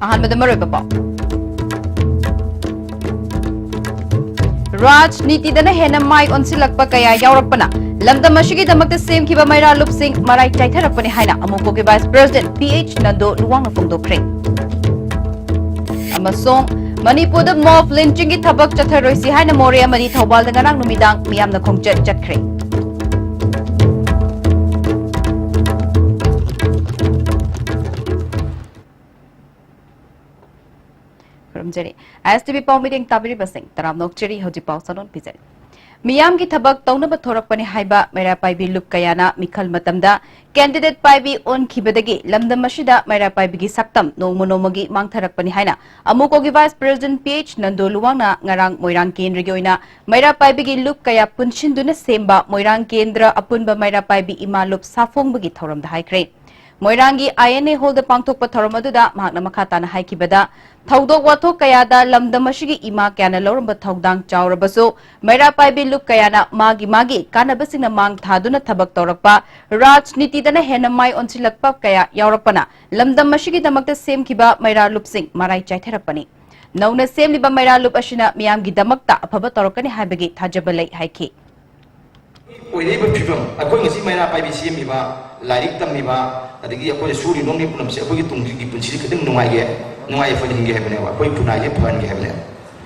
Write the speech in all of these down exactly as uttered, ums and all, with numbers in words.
ꯑꯍꯥꯟꯕꯗ ꯃꯔꯨꯑꯣꯏꯕ ꯄꯥꯎ꯫ ꯔꯥꯖꯅꯤꯇꯤꯗꯅ ꯍꯦꯟꯅ ꯃꯥꯏ ꯑꯣꯟꯁꯤꯜꯂꯛꯄ ꯀꯌꯥ ꯌꯥꯎꯔꯛꯄꯅ ꯂꯝꯗꯝ ꯑꯁꯤꯒꯤꯗꯃꯛꯇ ꯁꯦꯝꯈꯤꯕ ꯃꯩꯔꯥ ꯂꯨꯞꯁꯤꯡ ꯃꯔꯥꯏ ꯆꯥꯏꯊꯔꯛꯄꯅꯤ ꯍꯥꯏꯅ ꯑꯃꯨꯀꯣꯒꯤ Vice President P H Nando ꯂꯨꯋꯥꯡꯅ ꯐꯣꯡꯗꯣꯛꯈ꯭ꯔꯦ꯫ ꯑꯃꯁꯨꯡ ꯃꯅꯤꯄꯨꯔꯗ mob lynchingꯒꯤ ꯊꯕꯛ ꯆꯠꯊꯔꯣꯏꯁꯤ ꯍꯥꯏꯅ ꯃꯣꯔꯦ ꯑꯃꯗꯤ ꯊꯧꯕꯥꯜꯗ ꯉꯔꯥꯡ ꯅꯨꯃꯤꯗꯥꯡ ꯃꯤꯌꯥꯝꯅ ꯈꯣꯡꯆꯠ ꯆꯠꯈ꯭ꯔꯦ꯫ ꯈꯨꯔꯨꯝꯖꯔꯤ꯫ ISTV ꯄꯥꯎ ꯃꯤꯠꯌꯦꯡ ꯇꯥꯕꯤꯔꯤꯕꯁꯤꯡ ꯇꯔꯥꯝꯅ ꯑꯣꯛꯆꯔꯤ꯫ ꯍꯧꯖꯤꯛ ꯄꯥꯎ ꯆꯥꯂꯣꯟ ꯄꯤꯖꯔꯤ꯫ ꯃꯤꯌꯥꯝꯒꯤ ꯊꯕꯛ ꯇꯧꯅꯕ ꯊꯣꯔꯛꯄꯅꯤ ꯍꯥꯏꯕ ꯃꯩꯔꯥ ꯄꯥꯏꯕꯤ ꯂꯨꯞ ꯀꯌꯥꯅ ꯃꯤꯈꯜ ꯃꯇꯝꯗ candidate ꯄꯥꯏꯕꯤ ꯑꯣꯟꯈꯤꯕꯗꯒꯤ ꯂꯝꯗꯝ ꯑꯁꯤꯗ ꯃꯩꯔꯥ ꯄꯥꯏꯕꯤꯒꯤ ꯁꯛꯇꯝ ꯅꯣꯡꯃ ꯅꯣꯡꯃꯒꯤ ꯃꯥꯡꯊꯔꯛꯄꯅꯤ ꯍꯥꯏꯅ ꯑꯃꯨꯀꯣꯒꯤ Vice President P H Nando ꯂꯨꯋꯥꯡꯅ ꯉꯔꯥꯡ ꯃꯣꯏꯔꯥꯡ ꯀꯦꯟꯗ꯭ꯔꯒꯤ ꯑꯣꯏꯅ ꯃꯩꯔꯥ ꯄꯥꯏꯕꯤꯒꯤ ꯂꯨꯞ ꯀꯌꯥ ꯄꯨꯟꯁꯤꯟꯗꯨꯅ ꯁꯦꯝꯕ ꯃꯣꯏꯔꯥꯡ ꯀꯦꯟꯗ꯭ꯔ ꯑꯄꯨꯟꯕ ꯃꯩꯔꯥ ꯄꯥꯏꯕꯤ ꯏꯃꯥ ꯂꯨꯞ ꯁꯥꯐꯣꯡꯕꯒꯤ ꯊꯧꯔꯝꯗ ꯍꯥꯏꯈ꯭ꯔꯦ꯫ ꯃꯣꯏꯔꯥꯡꯒꯤ INA Hallꯗ ꯄꯥꯡꯊꯣꯛꯄ ꯊꯧꯔꯝ ꯑꯗꯨꯗ ꯃꯍꯥꯛꯅ ꯃꯈꯥ ꯇꯥꯅ ꯍꯥꯏꯈꯤꯕꯗ, ꯊꯧꯗꯣꯛ ꯋꯥꯊꯣꯛ ꯀꯌꯥꯗ ꯂꯝꯗꯝ ꯑꯁꯤꯒꯤ ꯏꯃꯥ ꯀꯌꯥꯅ ꯂꯧꯔꯝꯕ ꯊꯧꯗꯥꯡ ꯆꯥꯎꯔꯕꯁꯨ, ꯃꯩꯔꯥ ꯄꯥꯏꯕꯤ ꯂꯨꯞ ꯀꯌꯥꯅ ꯃꯥꯒꯤ ꯃꯥꯒꯤ ꯀꯥꯟꯅꯕꯁꯤꯡꯅ ꯃꯥꯡ ꯊꯥꯗꯨꯅ ꯊꯕꯛ ꯇꯧꯔꯛꯄ, ꯔꯥꯖꯅꯤꯇꯤꯗꯅ ꯍꯦꯟꯅ ꯃꯥꯏ ꯑꯣꯟꯁꯤꯜꯂꯛꯄ ꯀꯌꯥ ꯌꯥꯎꯔꯛꯄꯅ ꯂꯝꯗꯝ ꯑꯁꯤꯒꯤꯗꯃꯛꯇ ꯁꯦꯝꯈꯤꯕ ꯃꯩꯔꯥ ꯂꯨꯞꯁꯤꯡ ꯃꯔꯥꯏ ꯆꯥꯏꯊꯔꯛꯄꯅꯤ꯫ ꯅꯧꯅ ꯁꯦꯝꯂꯤꯕ ꯃꯩꯔꯥ ꯂꯨꯞ ꯑꯁꯤꯅ ꯃꯤꯌꯥꯝꯒꯤꯗꯃꯛꯇ ꯑꯐꯕ ꯇꯧꯔꯛꯀꯅꯤ ꯍꯥꯏꯕꯒꯤ ꯊꯥꯖꯕ ꯂꯩ ꯍꯥꯏꯈꯤ꯫ ꯑꯣꯏꯔꯤꯕ ꯐꯤꯕꯝ, ꯑꯩꯈꯣꯏ ꯉꯁꯤ ꯃꯩꯔꯥ ꯄꯥꯏꯕꯤ ꯁꯦꯝꯃꯤꯕ, ꯂꯥꯏꯔꯤꯛ ꯇꯝꯃꯤꯕ, ꯑꯗꯒꯤ ꯑꯩꯈꯣꯏꯅ ꯁꯨꯔꯤ ꯅꯣꯝꯂꯤ ꯄꯨꯝꯅꯃꯛꯁꯦ ꯑꯩꯈꯣꯏꯒꯤ ꯇꯨꯡꯒꯤ ꯄꯨꯟꯁꯤꯗꯤ ꯈꯤꯇꯪ ꯅꯨꯡꯉꯥꯏꯒꯦ, ꯅꯨꯡꯉꯥꯏ ꯌꯥꯏꯐꯅ ꯍꯤꯡꯒꯦ ꯍꯥꯏꯕꯅꯦꯕ, ꯑꯩꯈꯣꯏ ꯈꯨꯟꯅꯥꯏꯁꯦ ꯐꯍꯟꯒꯦ ꯍꯥꯏꯕꯅꯦꯕ꯫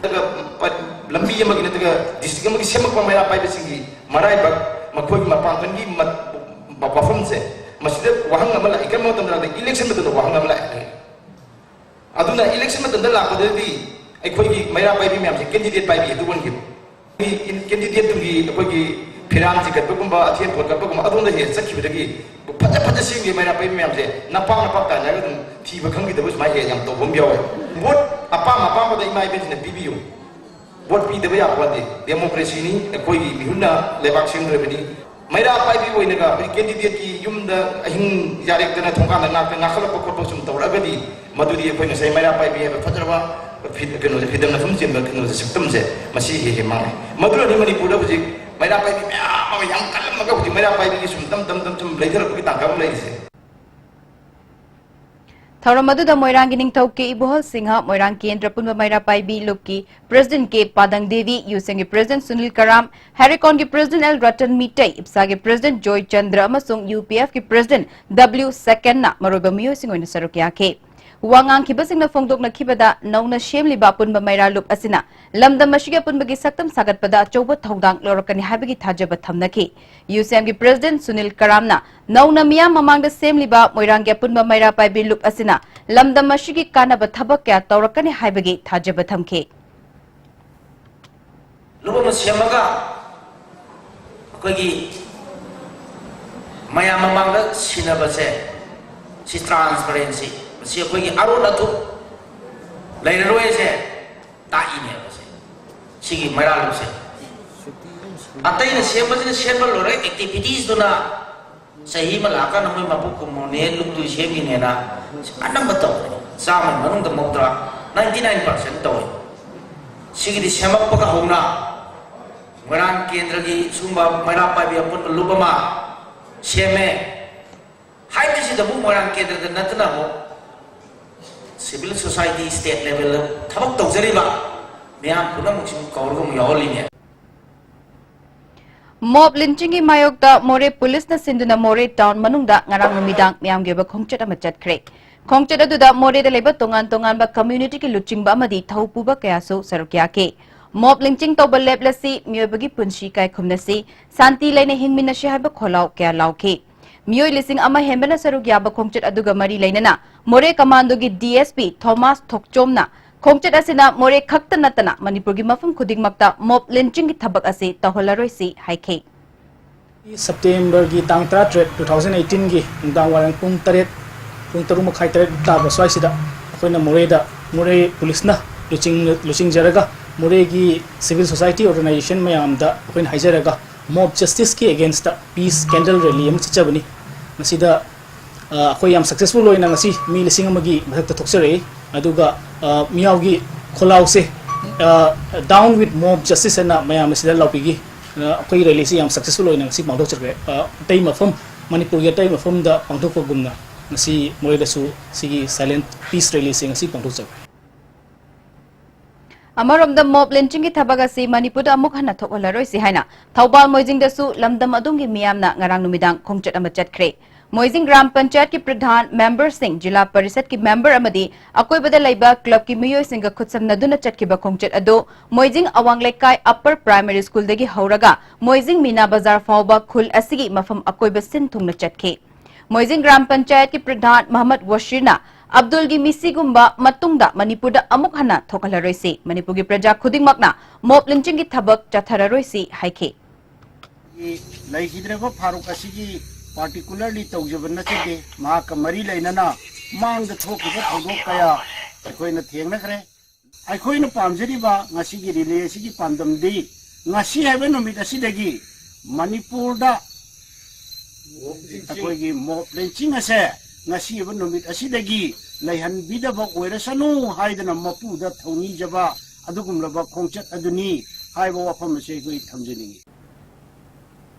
ꯑꯗꯨꯒ ꯄ-, ꯂꯝꯕꯤ ꯑꯃꯒꯤ ꯅꯠꯇ꯭ꯔꯒ district ꯑꯃꯒꯤ ꯁꯦꯝꯃꯛꯄ ꯃꯩꯔꯥ ꯄꯥꯏꯕꯁꯤꯡꯒꯤ ꯃꯔꯥꯏꯕꯛ, ꯃꯈꯣꯏꯒꯤ ꯃꯄꯥꯡꯒꯜꯒꯤ ꯃ-, ꯃ-, ꯋꯥꯐꯝꯁꯦ, ꯃꯁꯤꯗ ꯋꯥꯍꯪ ꯑꯃ ꯂꯥꯛꯏ꯫ ꯀꯔꯝꯕ ꯃꯇꯝꯗ ꯂꯥꯛꯏ? Election ꯃꯇꯝꯗ ꯋꯥꯍꯪ ꯑꯃ ꯂꯥꯛꯏ꯫ ꯑꯗꯨꯅ election ꯃꯇꯝꯗ ꯂꯥꯛꯄꯗꯗꯤ ꯑꯩꯈꯣꯏꯒꯤ ꯃꯩꯔꯥ ꯄꯥꯏꯕꯤ ꯃꯌꯥꯝꯁꯦ candidate ꯄꯥꯏꯕꯤ ꯍꯦꯛꯇ ꯑꯣꯟꯈꯤꯕ꯫ Candidate ꯇꯨꯒꯤ ꯑꯩꯈꯣꯏꯒꯤ ꯐꯤꯔꯥꯟ ꯆꯤꯡꯈꯠꯄꯒꯨꯝꯕ, ꯑꯊꯦꯟ ꯄꯣꯠ ꯀꯠꯄꯒꯨꯝꯕ, ꯑꯗꯣꯝꯗ ꯍꯦꯛ ꯆꯠꯈꯤꯕꯗꯒꯤ ꯐꯖ ꯐꯖ ꯁꯦꯝꯒꯤ ꯃꯩꯔꯥ ꯄꯥꯏꯕꯤ ꯃꯌꯥꯝꯁꯦ ꯅꯄꯥꯛ ꯅꯄꯥꯛ ꯇꯥꯟꯅꯔꯒ ꯑꯗꯨꯝ ꯊꯤꯕ ꯈꯪꯈꯤꯗꯕ ꯁꯨꯃꯥꯏꯅ ꯍꯦꯛ ꯌꯥꯝ ꯇꯧꯕ ꯑꯃ ꯌꯥꯎꯋꯦ꯫ Vote ꯑꯄꯥꯝ ꯑꯄꯥꯝꯕꯗ ꯏꯃꯥ ꯏꯕꯦꯟꯁꯤꯡꯅ ꯄꯤꯕꯤꯌꯨ꯫ Vote ꯄꯤꯗꯕ ꯌꯥꯄꯣꯠꯇꯦ꯫ Democracyꯅꯤ, ꯑꯩꯈꯣꯏꯒꯤ ꯃꯤꯍꯨꯠꯅ ꯂꯩꯕꯥꯛ ꯁꯦꯝꯗꯣꯔꯤꯕꯅꯤ꯫ ꯃꯩꯔꯥ ꯄꯥꯏꯕꯤ ꯑꯣꯏꯅꯒ ꯑꯩꯈꯣꯏ candidateꯀꯤ ꯌꯨꯝꯗ ꯑꯍꯤꯡ ꯌꯥꯔꯦꯛꯇꯅ ꯊꯣꯡꯒꯥꯟꯗ ꯉꯥꯛꯇ ꯉꯥꯈꯠꯂꯛꯄ ꯈꯣꯠꯄ ꯁꯨꯝ ꯇꯧꯔꯛꯑꯒꯗꯤ, ꯃꯗꯨꯗꯤ ꯑꯩꯈꯣꯏ ꯉꯁꯥꯏ ꯃꯩꯔꯥ ꯄꯥꯏꯕꯤ ꯍꯥꯏꯕ ꯐꯖꯔꯕ ꯐꯤ-, ꯀꯩꯅꯣꯁꯦ, ꯐꯤꯗꯝ ꯅꯐꯝ ꯆꯦꯟꯕ ꯀꯩꯅꯣꯁꯦ, ꯁꯛꯇꯝꯁꯦ, ꯃꯁꯤ ꯍꯦꯛ ꯍꯦꯛ ꯃꯥꯡꯉꯦ꯫ ꯃꯗꯨꯅꯅꯤ ꯃꯅꯤꯄꯨꯔꯗ ꯍꯧꯖꯤꯛ ꯃꯩꯔꯥ ꯄꯥꯏꯕꯤ ꯃꯌꯥꯝ ꯑꯃ ꯌꯥꯝ ꯀꯜꯂꯝꯃꯒ ꯍꯧꯖꯤꯛ ꯃꯩꯔꯥ ꯄꯥꯏꯕꯤꯒꯤ ꯁꯨꯝ ꯇꯝ ꯇꯝ ꯇꯝ ꯁꯨꯝ ꯂꯩꯊꯔꯛꯄꯒꯤ ꯇꯥꯡꯀꯛ ꯑꯃ ꯂꯩꯔꯤꯁꯦ꯫ ꯊꯧꯔꯝ ꯑꯗꯨꯗ ꯃꯣꯏꯔꯥꯡꯒꯤ ꯅꯤꯡꯊꯧ ꯀꯦ ꯏꯕꯣꯍꯜ ꯁꯤꯡꯍ, ꯃꯣꯏꯔꯥꯡ ꯀꯦꯟꯗ꯭ꯔ ꯄꯨꯟꯕ ꯃꯩꯔꯥ ꯄꯥꯏꯕꯤ ꯂꯨꯞꯀꯤ ꯄ꯭ꯔꯦꯁꯤꯗꯦꯟꯠ ꯀꯦ ꯄꯥꯗꯪ ꯗꯦꯕꯤ, ꯌꯨꯁꯦꯡꯒꯤ ꯄ꯭ꯔꯦꯁꯤꯗꯦꯟꯠ ꯁꯨꯅꯤꯜ ꯀꯔꯥꯝ, ꯍꯦꯔꯤꯀꯣꯟꯒꯤ ꯄ꯭ꯔꯦꯁꯤꯗꯦꯟꯠ ꯑꯦꯜ ꯔꯇꯟ ꯃꯤꯇꯩ, ꯏꯞꯁꯥꯒꯤ ꯄ꯭ꯔꯦꯁꯤꯗꯦꯟꯠ ꯖꯣꯏ ꯆꯟꯗ꯭ꯔ ꯑꯃꯁꯨꯡ ꯌꯨ ꯄꯤ ꯑꯦꯐꯀꯤ ꯄ꯭ꯔꯦꯁꯤꯗꯦꯟꯠ ꯗꯕ꯭ꯂꯤꯎ ꯁꯦꯀꯦꯟꯅ ꯃꯔꯨꯑꯣꯏꯕ ꯃꯤꯑꯣꯏꯁꯤꯡ ꯑꯣꯏꯅ ꯁꯔꯨꯛ ꯌꯥꯈꯤ꯫ ꯋꯥ ꯉꯥꯡꯈꯤꯕꯁꯤꯡꯅ ꯐꯣꯡꯗꯣꯛꯅꯈꯤꯕꯗ, ꯅꯧꯅ ꯁꯦꯝꯂꯤꯕ ꯑꯄꯨꯟꯕ ꯃꯩꯔꯥ ꯂꯨꯞ ꯑꯁꯤꯅ ꯂꯝꯗꯝ ꯑꯁꯤꯒꯤ ꯑꯄꯨꯟꯕꯒꯤ ꯁꯛꯇꯝ ꯁꯥꯒꯠꯄꯗ ꯑꯆꯧꯕ ꯊꯧꯗꯥꯡ ꯂꯧꯔꯛꯀꯅꯤ ꯍꯥꯏꯕꯒꯤ ꯊꯥꯖꯕ ꯊꯝꯅꯈꯤ꯫ ꯌꯨꯁꯦꯝꯒꯤ ꯄ꯭ꯔꯦꯁꯤꯗꯦꯟꯠ ꯁꯨꯅꯤꯜ ꯀꯔꯥꯝꯅ ꯅꯧꯅ ꯃꯤꯌꯥꯝ ꯃꯃꯥꯡꯗ ꯁꯦꯝꯂꯤꯕ ꯃꯣꯏꯔꯥꯡꯒꯤ ꯑꯄꯨꯟꯕ ꯃꯩꯔꯥ ꯄꯥꯏꯕꯤ ꯂꯨꯞ ꯑꯁꯤꯅ ꯂꯝꯗꯝ ꯑꯁꯤꯒꯤ ꯀꯥꯟꯅꯕ ꯊꯕꯛ ꯀꯌꯥ ꯇꯧꯔꯛꯀꯅꯤ ꯍꯥꯏꯕꯒꯤ ꯊꯥꯖꯕ ꯊꯝꯈꯤ꯫ ꯂꯨꯞ ꯑꯃ ꯁꯦꯝꯃꯒ ꯑꯩꯈꯣꯏꯒꯤ ꯃꯌꯥꯝ ꯃꯃꯥꯡꯗ ꯁꯤꯟꯅꯕꯁꯦ, ꯁꯤ transparency, ꯃꯁꯤ ꯑꯩꯈꯣꯏꯒꯤ ꯑꯔꯣꯠ ꯑꯊꯨꯞ ꯂꯩꯔꯔꯣꯏꯁꯦ ꯇꯥꯛꯏꯅꯦꯕ ꯁꯦ, ꯁꯤꯒꯤ ꯃꯩꯔꯥ ꯂꯨꯞꯁꯦ꯫ ꯑꯇꯩꯅ ꯁꯦꯝꯕꯁꯤꯅ ꯁꯦꯝꯕ ꯂꯣꯏꯔꯦ, activitiesꯇꯨꯅ ꯆꯍꯤ ꯑꯃ ꯂꯥꯛꯑꯀꯥꯟꯗ ꯃꯣꯏ ꯃꯄꯨ ꯀꯨꯝꯃꯣꯅꯦ, ꯂꯨꯞꯇꯨ ꯁꯦꯝꯈꯤꯅꯦꯅ ꯑꯅꯝꯕ ꯇꯧꯔꯦ꯫ ꯆꯥꯝꯃꯒꯤ ꯃꯅꯨꯡꯗ ꯃꯧꯗ꯭ꯔꯥ, ninety nine percent ꯇꯧꯔꯦ꯫ ꯁꯤꯒꯤꯗꯤ ꯁꯦꯝꯃꯛꯄꯒ ꯍꯧꯅ ꯃꯣꯏꯔꯥꯡ ꯀꯦꯟꯗ꯭ꯔꯒꯤ ꯁꯨꯝꯕ ꯃꯩꯔꯥ ꯄꯥꯏꯕꯤ ꯑꯄꯨꯟꯕ ꯂꯨꯞ ꯑꯃ ꯁꯦꯝꯃꯦ ꯍꯥꯏꯕꯁꯤꯗꯕꯨ ꯃꯣꯏꯔꯥꯡ ꯀꯦꯟꯗ꯭ꯔꯗ ꯅꯠꯇꯅ ꯑꯃꯨꯛ civil society state levelꯗ ꯊꯕꯛ ꯇꯧꯖꯔꯤꯕ ꯃꯌꯥꯝ ꯄꯨꯝꯅꯃꯛꯁꯤꯕꯨ ꯀꯧꯔꯒ ꯑꯃꯨꯛ ꯌꯥꯎꯍꯜꯂꯤꯅꯦ꯫ ꯃꯣꯞ ꯂꯤꯟꯆꯤꯡꯒꯤ ꯃꯥꯌꯣꯛꯇ ꯃꯣꯔꯦ ꯄꯨꯂꯤꯁꯅ ꯁꯤꯟꯗꯨꯅ ꯃꯣꯔꯦ ꯇꯥꯎꯟ ꯃꯅꯨꯡꯗ ꯉꯔꯥꯡ ꯅꯨꯃꯤꯗꯥꯡ ꯃꯤꯌꯥꯝꯒꯤ ꯑꯣꯏꯕ ꯈꯣꯡꯆꯠ ꯑꯃ ꯆꯠꯈ꯭ꯔꯦ꯫ ꯈꯣꯡꯆꯠ ꯑꯗꯨꯗ ꯃꯣꯔꯦꯗ ꯂꯩꯕ ꯇꯣꯉꯥꯟ ꯇꯣꯉꯥꯟꯕ communityꯒꯤ ꯂꯨꯆꯤꯡꯕ ꯑꯃꯗꯤ ꯊꯧ ꯄꯨꯕ ꯀꯌꯥꯁꯨ ꯁꯔꯨꯛ ꯌꯥꯈꯤ꯫ ꯃꯣꯞ ꯂꯤꯟꯆꯤꯡ ꯇꯧꯕ ꯂꯦꯞꯂꯁꯤ, ꯃꯤꯑꯣꯏꯕꯒꯤ ꯄꯨꯟꯁꯤ ꯀꯥꯏꯈꯨꯝꯅꯁꯤ, ꯁꯥꯟꯇꯤ ꯂꯩꯅ ꯍꯤꯡꯃꯤꯟꯅꯁꯤ ꯍꯥꯏꯕ ꯈꯣꯜꯂꯥꯎ ꯀꯌꯥ ꯂꯥꯎꯈꯤ꯫ ꯃꯤꯑꯣꯏ ꯂꯤꯁꯤꯡ ꯑꯃ ꯍꯦꯟꯕꯅ ꯁꯔꯨꯛ ꯌꯥꯕ ꯈꯣꯡꯆꯠ ꯑꯗꯨꯒ ꯃꯔꯤ ꯂꯩꯅꯅ ꯃꯣꯔꯦ ꯀꯃꯥꯟꯗꯣꯒꯤ ꯗꯤ ꯑꯦꯁ ꯄꯤ ꯊꯣꯃꯥꯁ ꯊꯣꯛꯆꯣꯝꯅ ꯈꯣꯡꯆꯠ ꯑꯁꯤꯅ ꯃꯣꯔꯦ ꯈꯛꯇ ꯅꯠꯇꯅ ꯃꯅꯤꯄꯨꯔꯒꯤ ꯃꯐꯝ ꯈꯨꯗꯤꯡꯃꯛꯇ ꯃꯣꯞ ꯂꯤꯟꯆꯤꯡꯒꯤ ꯊꯕꯛ ꯑꯁꯤ ꯇꯧꯍꯜꯂꯔꯣꯏꯁꯤ ꯍꯥꯏꯈꯤ꯫ Septemberꯒꯤ ꯇꯥꯡ ꯇꯔꯥꯇꯔꯦꯠ, two thousand eighteenꯒꯤ ꯅꯨꯡꯗꯥꯡ ꯋꯥꯏꯔꯝ ꯄꯨꯡ ꯇꯔꯦꯠ, ꯄꯨꯡ ꯇꯔꯨꯛ ꯃꯈꯥꯏ ꯇꯔꯦꯠ ꯇꯥꯕ ꯁ꯭ꯋꯥꯏꯁꯤꯗ ꯑꯩꯈꯣꯏꯅ ꯃꯣꯔꯦꯗ, ꯃꯣꯔꯦ ꯄꯨꯂꯤꯁꯅ ꯂꯨꯆꯤꯡ-, ꯂꯨꯆꯤꯡꯖꯔꯒ ꯃꯣꯔꯦꯒꯤ civil society organization ꯃꯌꯥꯝꯗ ꯑꯩꯈꯣꯏꯅ ꯍꯥꯏꯖꯔꯒ mob justiceꯀꯤ againstꯇ peace candle rally ꯑꯃ ꯆꯠꯆꯕꯅꯤ꯫ ꯃꯁꯤꯗ ꯑ, ꯑꯩꯈꯣꯏ ꯌꯥꯝ successful ꯑꯣꯏꯅ ꯉꯁꯤ ꯃꯤ ꯂꯤꯁꯤꯡ ꯑꯃꯒꯤ ꯃꯊꯛꯇ ꯊꯣꯛꯆꯔꯛꯏ꯫ ꯑꯗꯨꯒ, ꯑ, ꯃꯤꯌꯥꯝꯒꯤ ꯈꯣꯜꯂꯥꯎꯁꯦ, ꯑ, "Down with mob justice" ꯍꯥꯏꯅ ꯃꯌꯥꯝ ꯑꯁꯤꯗ ꯂꯥꯎꯕꯤꯈꯤ꯫ ꯑ, ꯑꯩꯈꯣꯏꯒꯤ rallyꯁꯤ ꯌꯥꯝ successful ꯑꯣꯏꯅ ꯉꯁꯤ ꯄꯥꯡꯊꯣꯛꯆꯈ꯭ꯔꯦ꯫ ꯑ, ꯑꯇꯩ ꯃꯐꯝ, ꯃꯅꯤꯄꯨꯔꯒꯤ ꯑꯇꯩ ꯃꯐꯝꯗ ꯄꯥꯡꯊꯣꯛꯄꯒꯨꯝꯅ꯫ ꯉꯁꯤ ꯃꯣꯔꯦꯗꯁꯨ ꯁꯤꯒꯤ silent peace rally ꯑꯁꯤ ꯉꯁꯤ ꯄꯥꯡꯊꯣꯛꯆꯕꯅꯤ꯫ ꯑꯃꯔꯣꯝꯗ, ꯃꯣꯞ ꯂꯤꯟꯆꯤꯡꯒꯤ ꯊꯕꯛ ꯑꯁꯤ ꯃꯅꯤꯄꯨꯔꯗ ꯑꯃꯨꯛ ꯍꯟꯅ ꯊꯣꯛꯍꯜꯂꯔꯣꯏꯁꯤ ꯍꯥꯏꯅ ꯊꯧꯕꯥꯜ ꯃꯣꯏꯖꯤꯡꯗꯁꯨ ꯂꯝꯗꯝ ꯑꯗꯨꯝꯒꯤ ꯃꯤꯌꯥꯝꯅ ꯉꯔꯥꯡ ꯅꯨꯃꯤꯗꯥꯡ ꯈꯣꯡꯆꯠ ꯑꯃ ꯆꯠꯈ꯭ꯔꯦ꯫ ꯃꯣꯏꯖꯤꯡ ꯒ꯭ꯔꯥꯝ ꯄꯟꯆꯥꯌꯠꯀꯤ ꯄ꯭ꯔꯙꯥꯟ, ꯃꯦꯝꯕꯔꯁꯤꯡ, ꯖꯤꯂꯥ ꯄꯔꯤꯁꯠꯀꯤ ꯃꯦꯝꯕꯔ ꯑꯃꯗꯤ ꯑꯀꯣꯏꯕꯗ ꯂꯩꯕ ꯀ꯭ꯂꯕꯀꯤ ꯃꯤꯑꯣꯏꯁꯤꯡꯒ ꯈꯨꯠꯁꯝꯅꯗꯨꯅ ꯆꯠꯈꯤꯕ ꯈꯣꯡꯆꯠ ꯑꯗꯨ ꯃꯣꯏꯖꯤꯡ ꯑꯋꯥꯡ ꯂꯩꯀꯥꯏ ꯑꯞꯄꯔ ꯄ꯭ꯔꯥꯏꯃꯔꯤ ꯁ꯭ꯀꯨꯜꯗꯒꯤ ꯍꯧꯔꯒ ꯃꯣꯏꯖꯤꯡ ꯃꯤꯅꯥ ꯕꯖꯥꯔ ꯐꯥꯎꯕ ꯈꯨꯜ ꯑꯁꯤꯒꯤ ꯃꯐꯝ ꯑꯀꯣꯏꯕ ꯁꯤꯟ ꯊꯨꯡꯅ ꯆꯠꯈꯤ꯫ ꯃꯣꯏꯖꯤꯡ ꯒ꯭ꯔꯥꯝ ꯄꯟꯆꯥꯌꯠꯀꯤ ꯄ꯭ꯔꯙꯥꯟ ꯃꯍꯃꯗ ꯋꯁꯤꯔꯅ ꯑꯕꯗꯨꯜꯒꯤ ꯃꯤꯁꯤꯒꯨꯝꯕ ꯃꯇꯨꯡꯗ ꯃꯅꯤꯄꯨꯔꯗ ꯑꯃꯨꯛ ꯍꯟꯅ ꯊꯣꯛꯍꯜꯂꯔꯣꯏꯁꯤ, ꯃꯅꯤꯄꯨꯔꯒꯤ ꯄ꯭ꯔꯖꯥ ꯈꯨꯗꯤꯡꯃꯛꯅ ꯃꯣꯞ ꯂꯤꯟꯆꯤꯡꯒꯤ ꯊꯕꯛ ꯆꯠꯊꯔꯔꯣꯏꯁꯤ ꯍꯥꯏꯈꯤ꯫ ꯂꯩꯈꯤꯗ꯭ꯔꯕ ꯐꯥꯔꯨꯛ ꯑꯁꯤꯒꯤ particularly ꯇꯧꯖꯕ ꯅꯠꯆꯗꯦ꯫ ꯃꯍꯥꯛꯀ ꯃꯔꯤ ꯂꯩꯅꯅ ꯃꯥꯡꯗ ꯊꯣꯛꯈꯤꯕ ꯊꯧꯗꯣꯛ ꯀꯌꯥ ꯑꯩꯈꯣꯏꯅ ꯊꯦꯡꯅꯈ꯭ꯔꯦ꯫ ꯑꯩꯈꯣꯏꯅ ꯄꯥꯝꯖꯔꯤꯕ ꯉꯁꯤꯒꯤ relay ꯑꯁꯤꯒꯤ ꯄꯥꯟꯗꯝꯗꯤ ꯉꯁꯤ ꯍꯥꯏꯕ ꯅꯨꯃꯤꯠ ꯑꯁꯤꯗꯒꯤ ꯃꯅꯤꯄꯨꯔꯗ ꯑꯩꯈꯣꯏꯒꯤ ꯃꯣꯞ ꯂꯤꯟꯆꯤꯡ ꯑꯁꯦ ꯉꯁꯤ ꯍꯥꯏꯕ ꯅꯨꯃꯤꯠ ꯑꯁꯤꯗꯒꯤ ꯂꯩꯍꯟꯕꯤꯗꯕ ꯑꯣꯏꯔꯁꯅꯨ ꯍꯥꯏꯗꯅ ꯃꯄꯨꯗ ꯊꯧꯅꯤꯖꯕ ꯑꯗꯨꯒꯨꯝꯂꯕ ꯈꯣꯡꯆꯠ ꯑꯗꯨꯅꯤ ꯍꯥꯏꯕ ꯋꯥꯐꯝ ꯑꯁꯤ ꯑꯩꯈꯣꯏ ꯊꯝꯖꯅꯤꯡꯏ꯫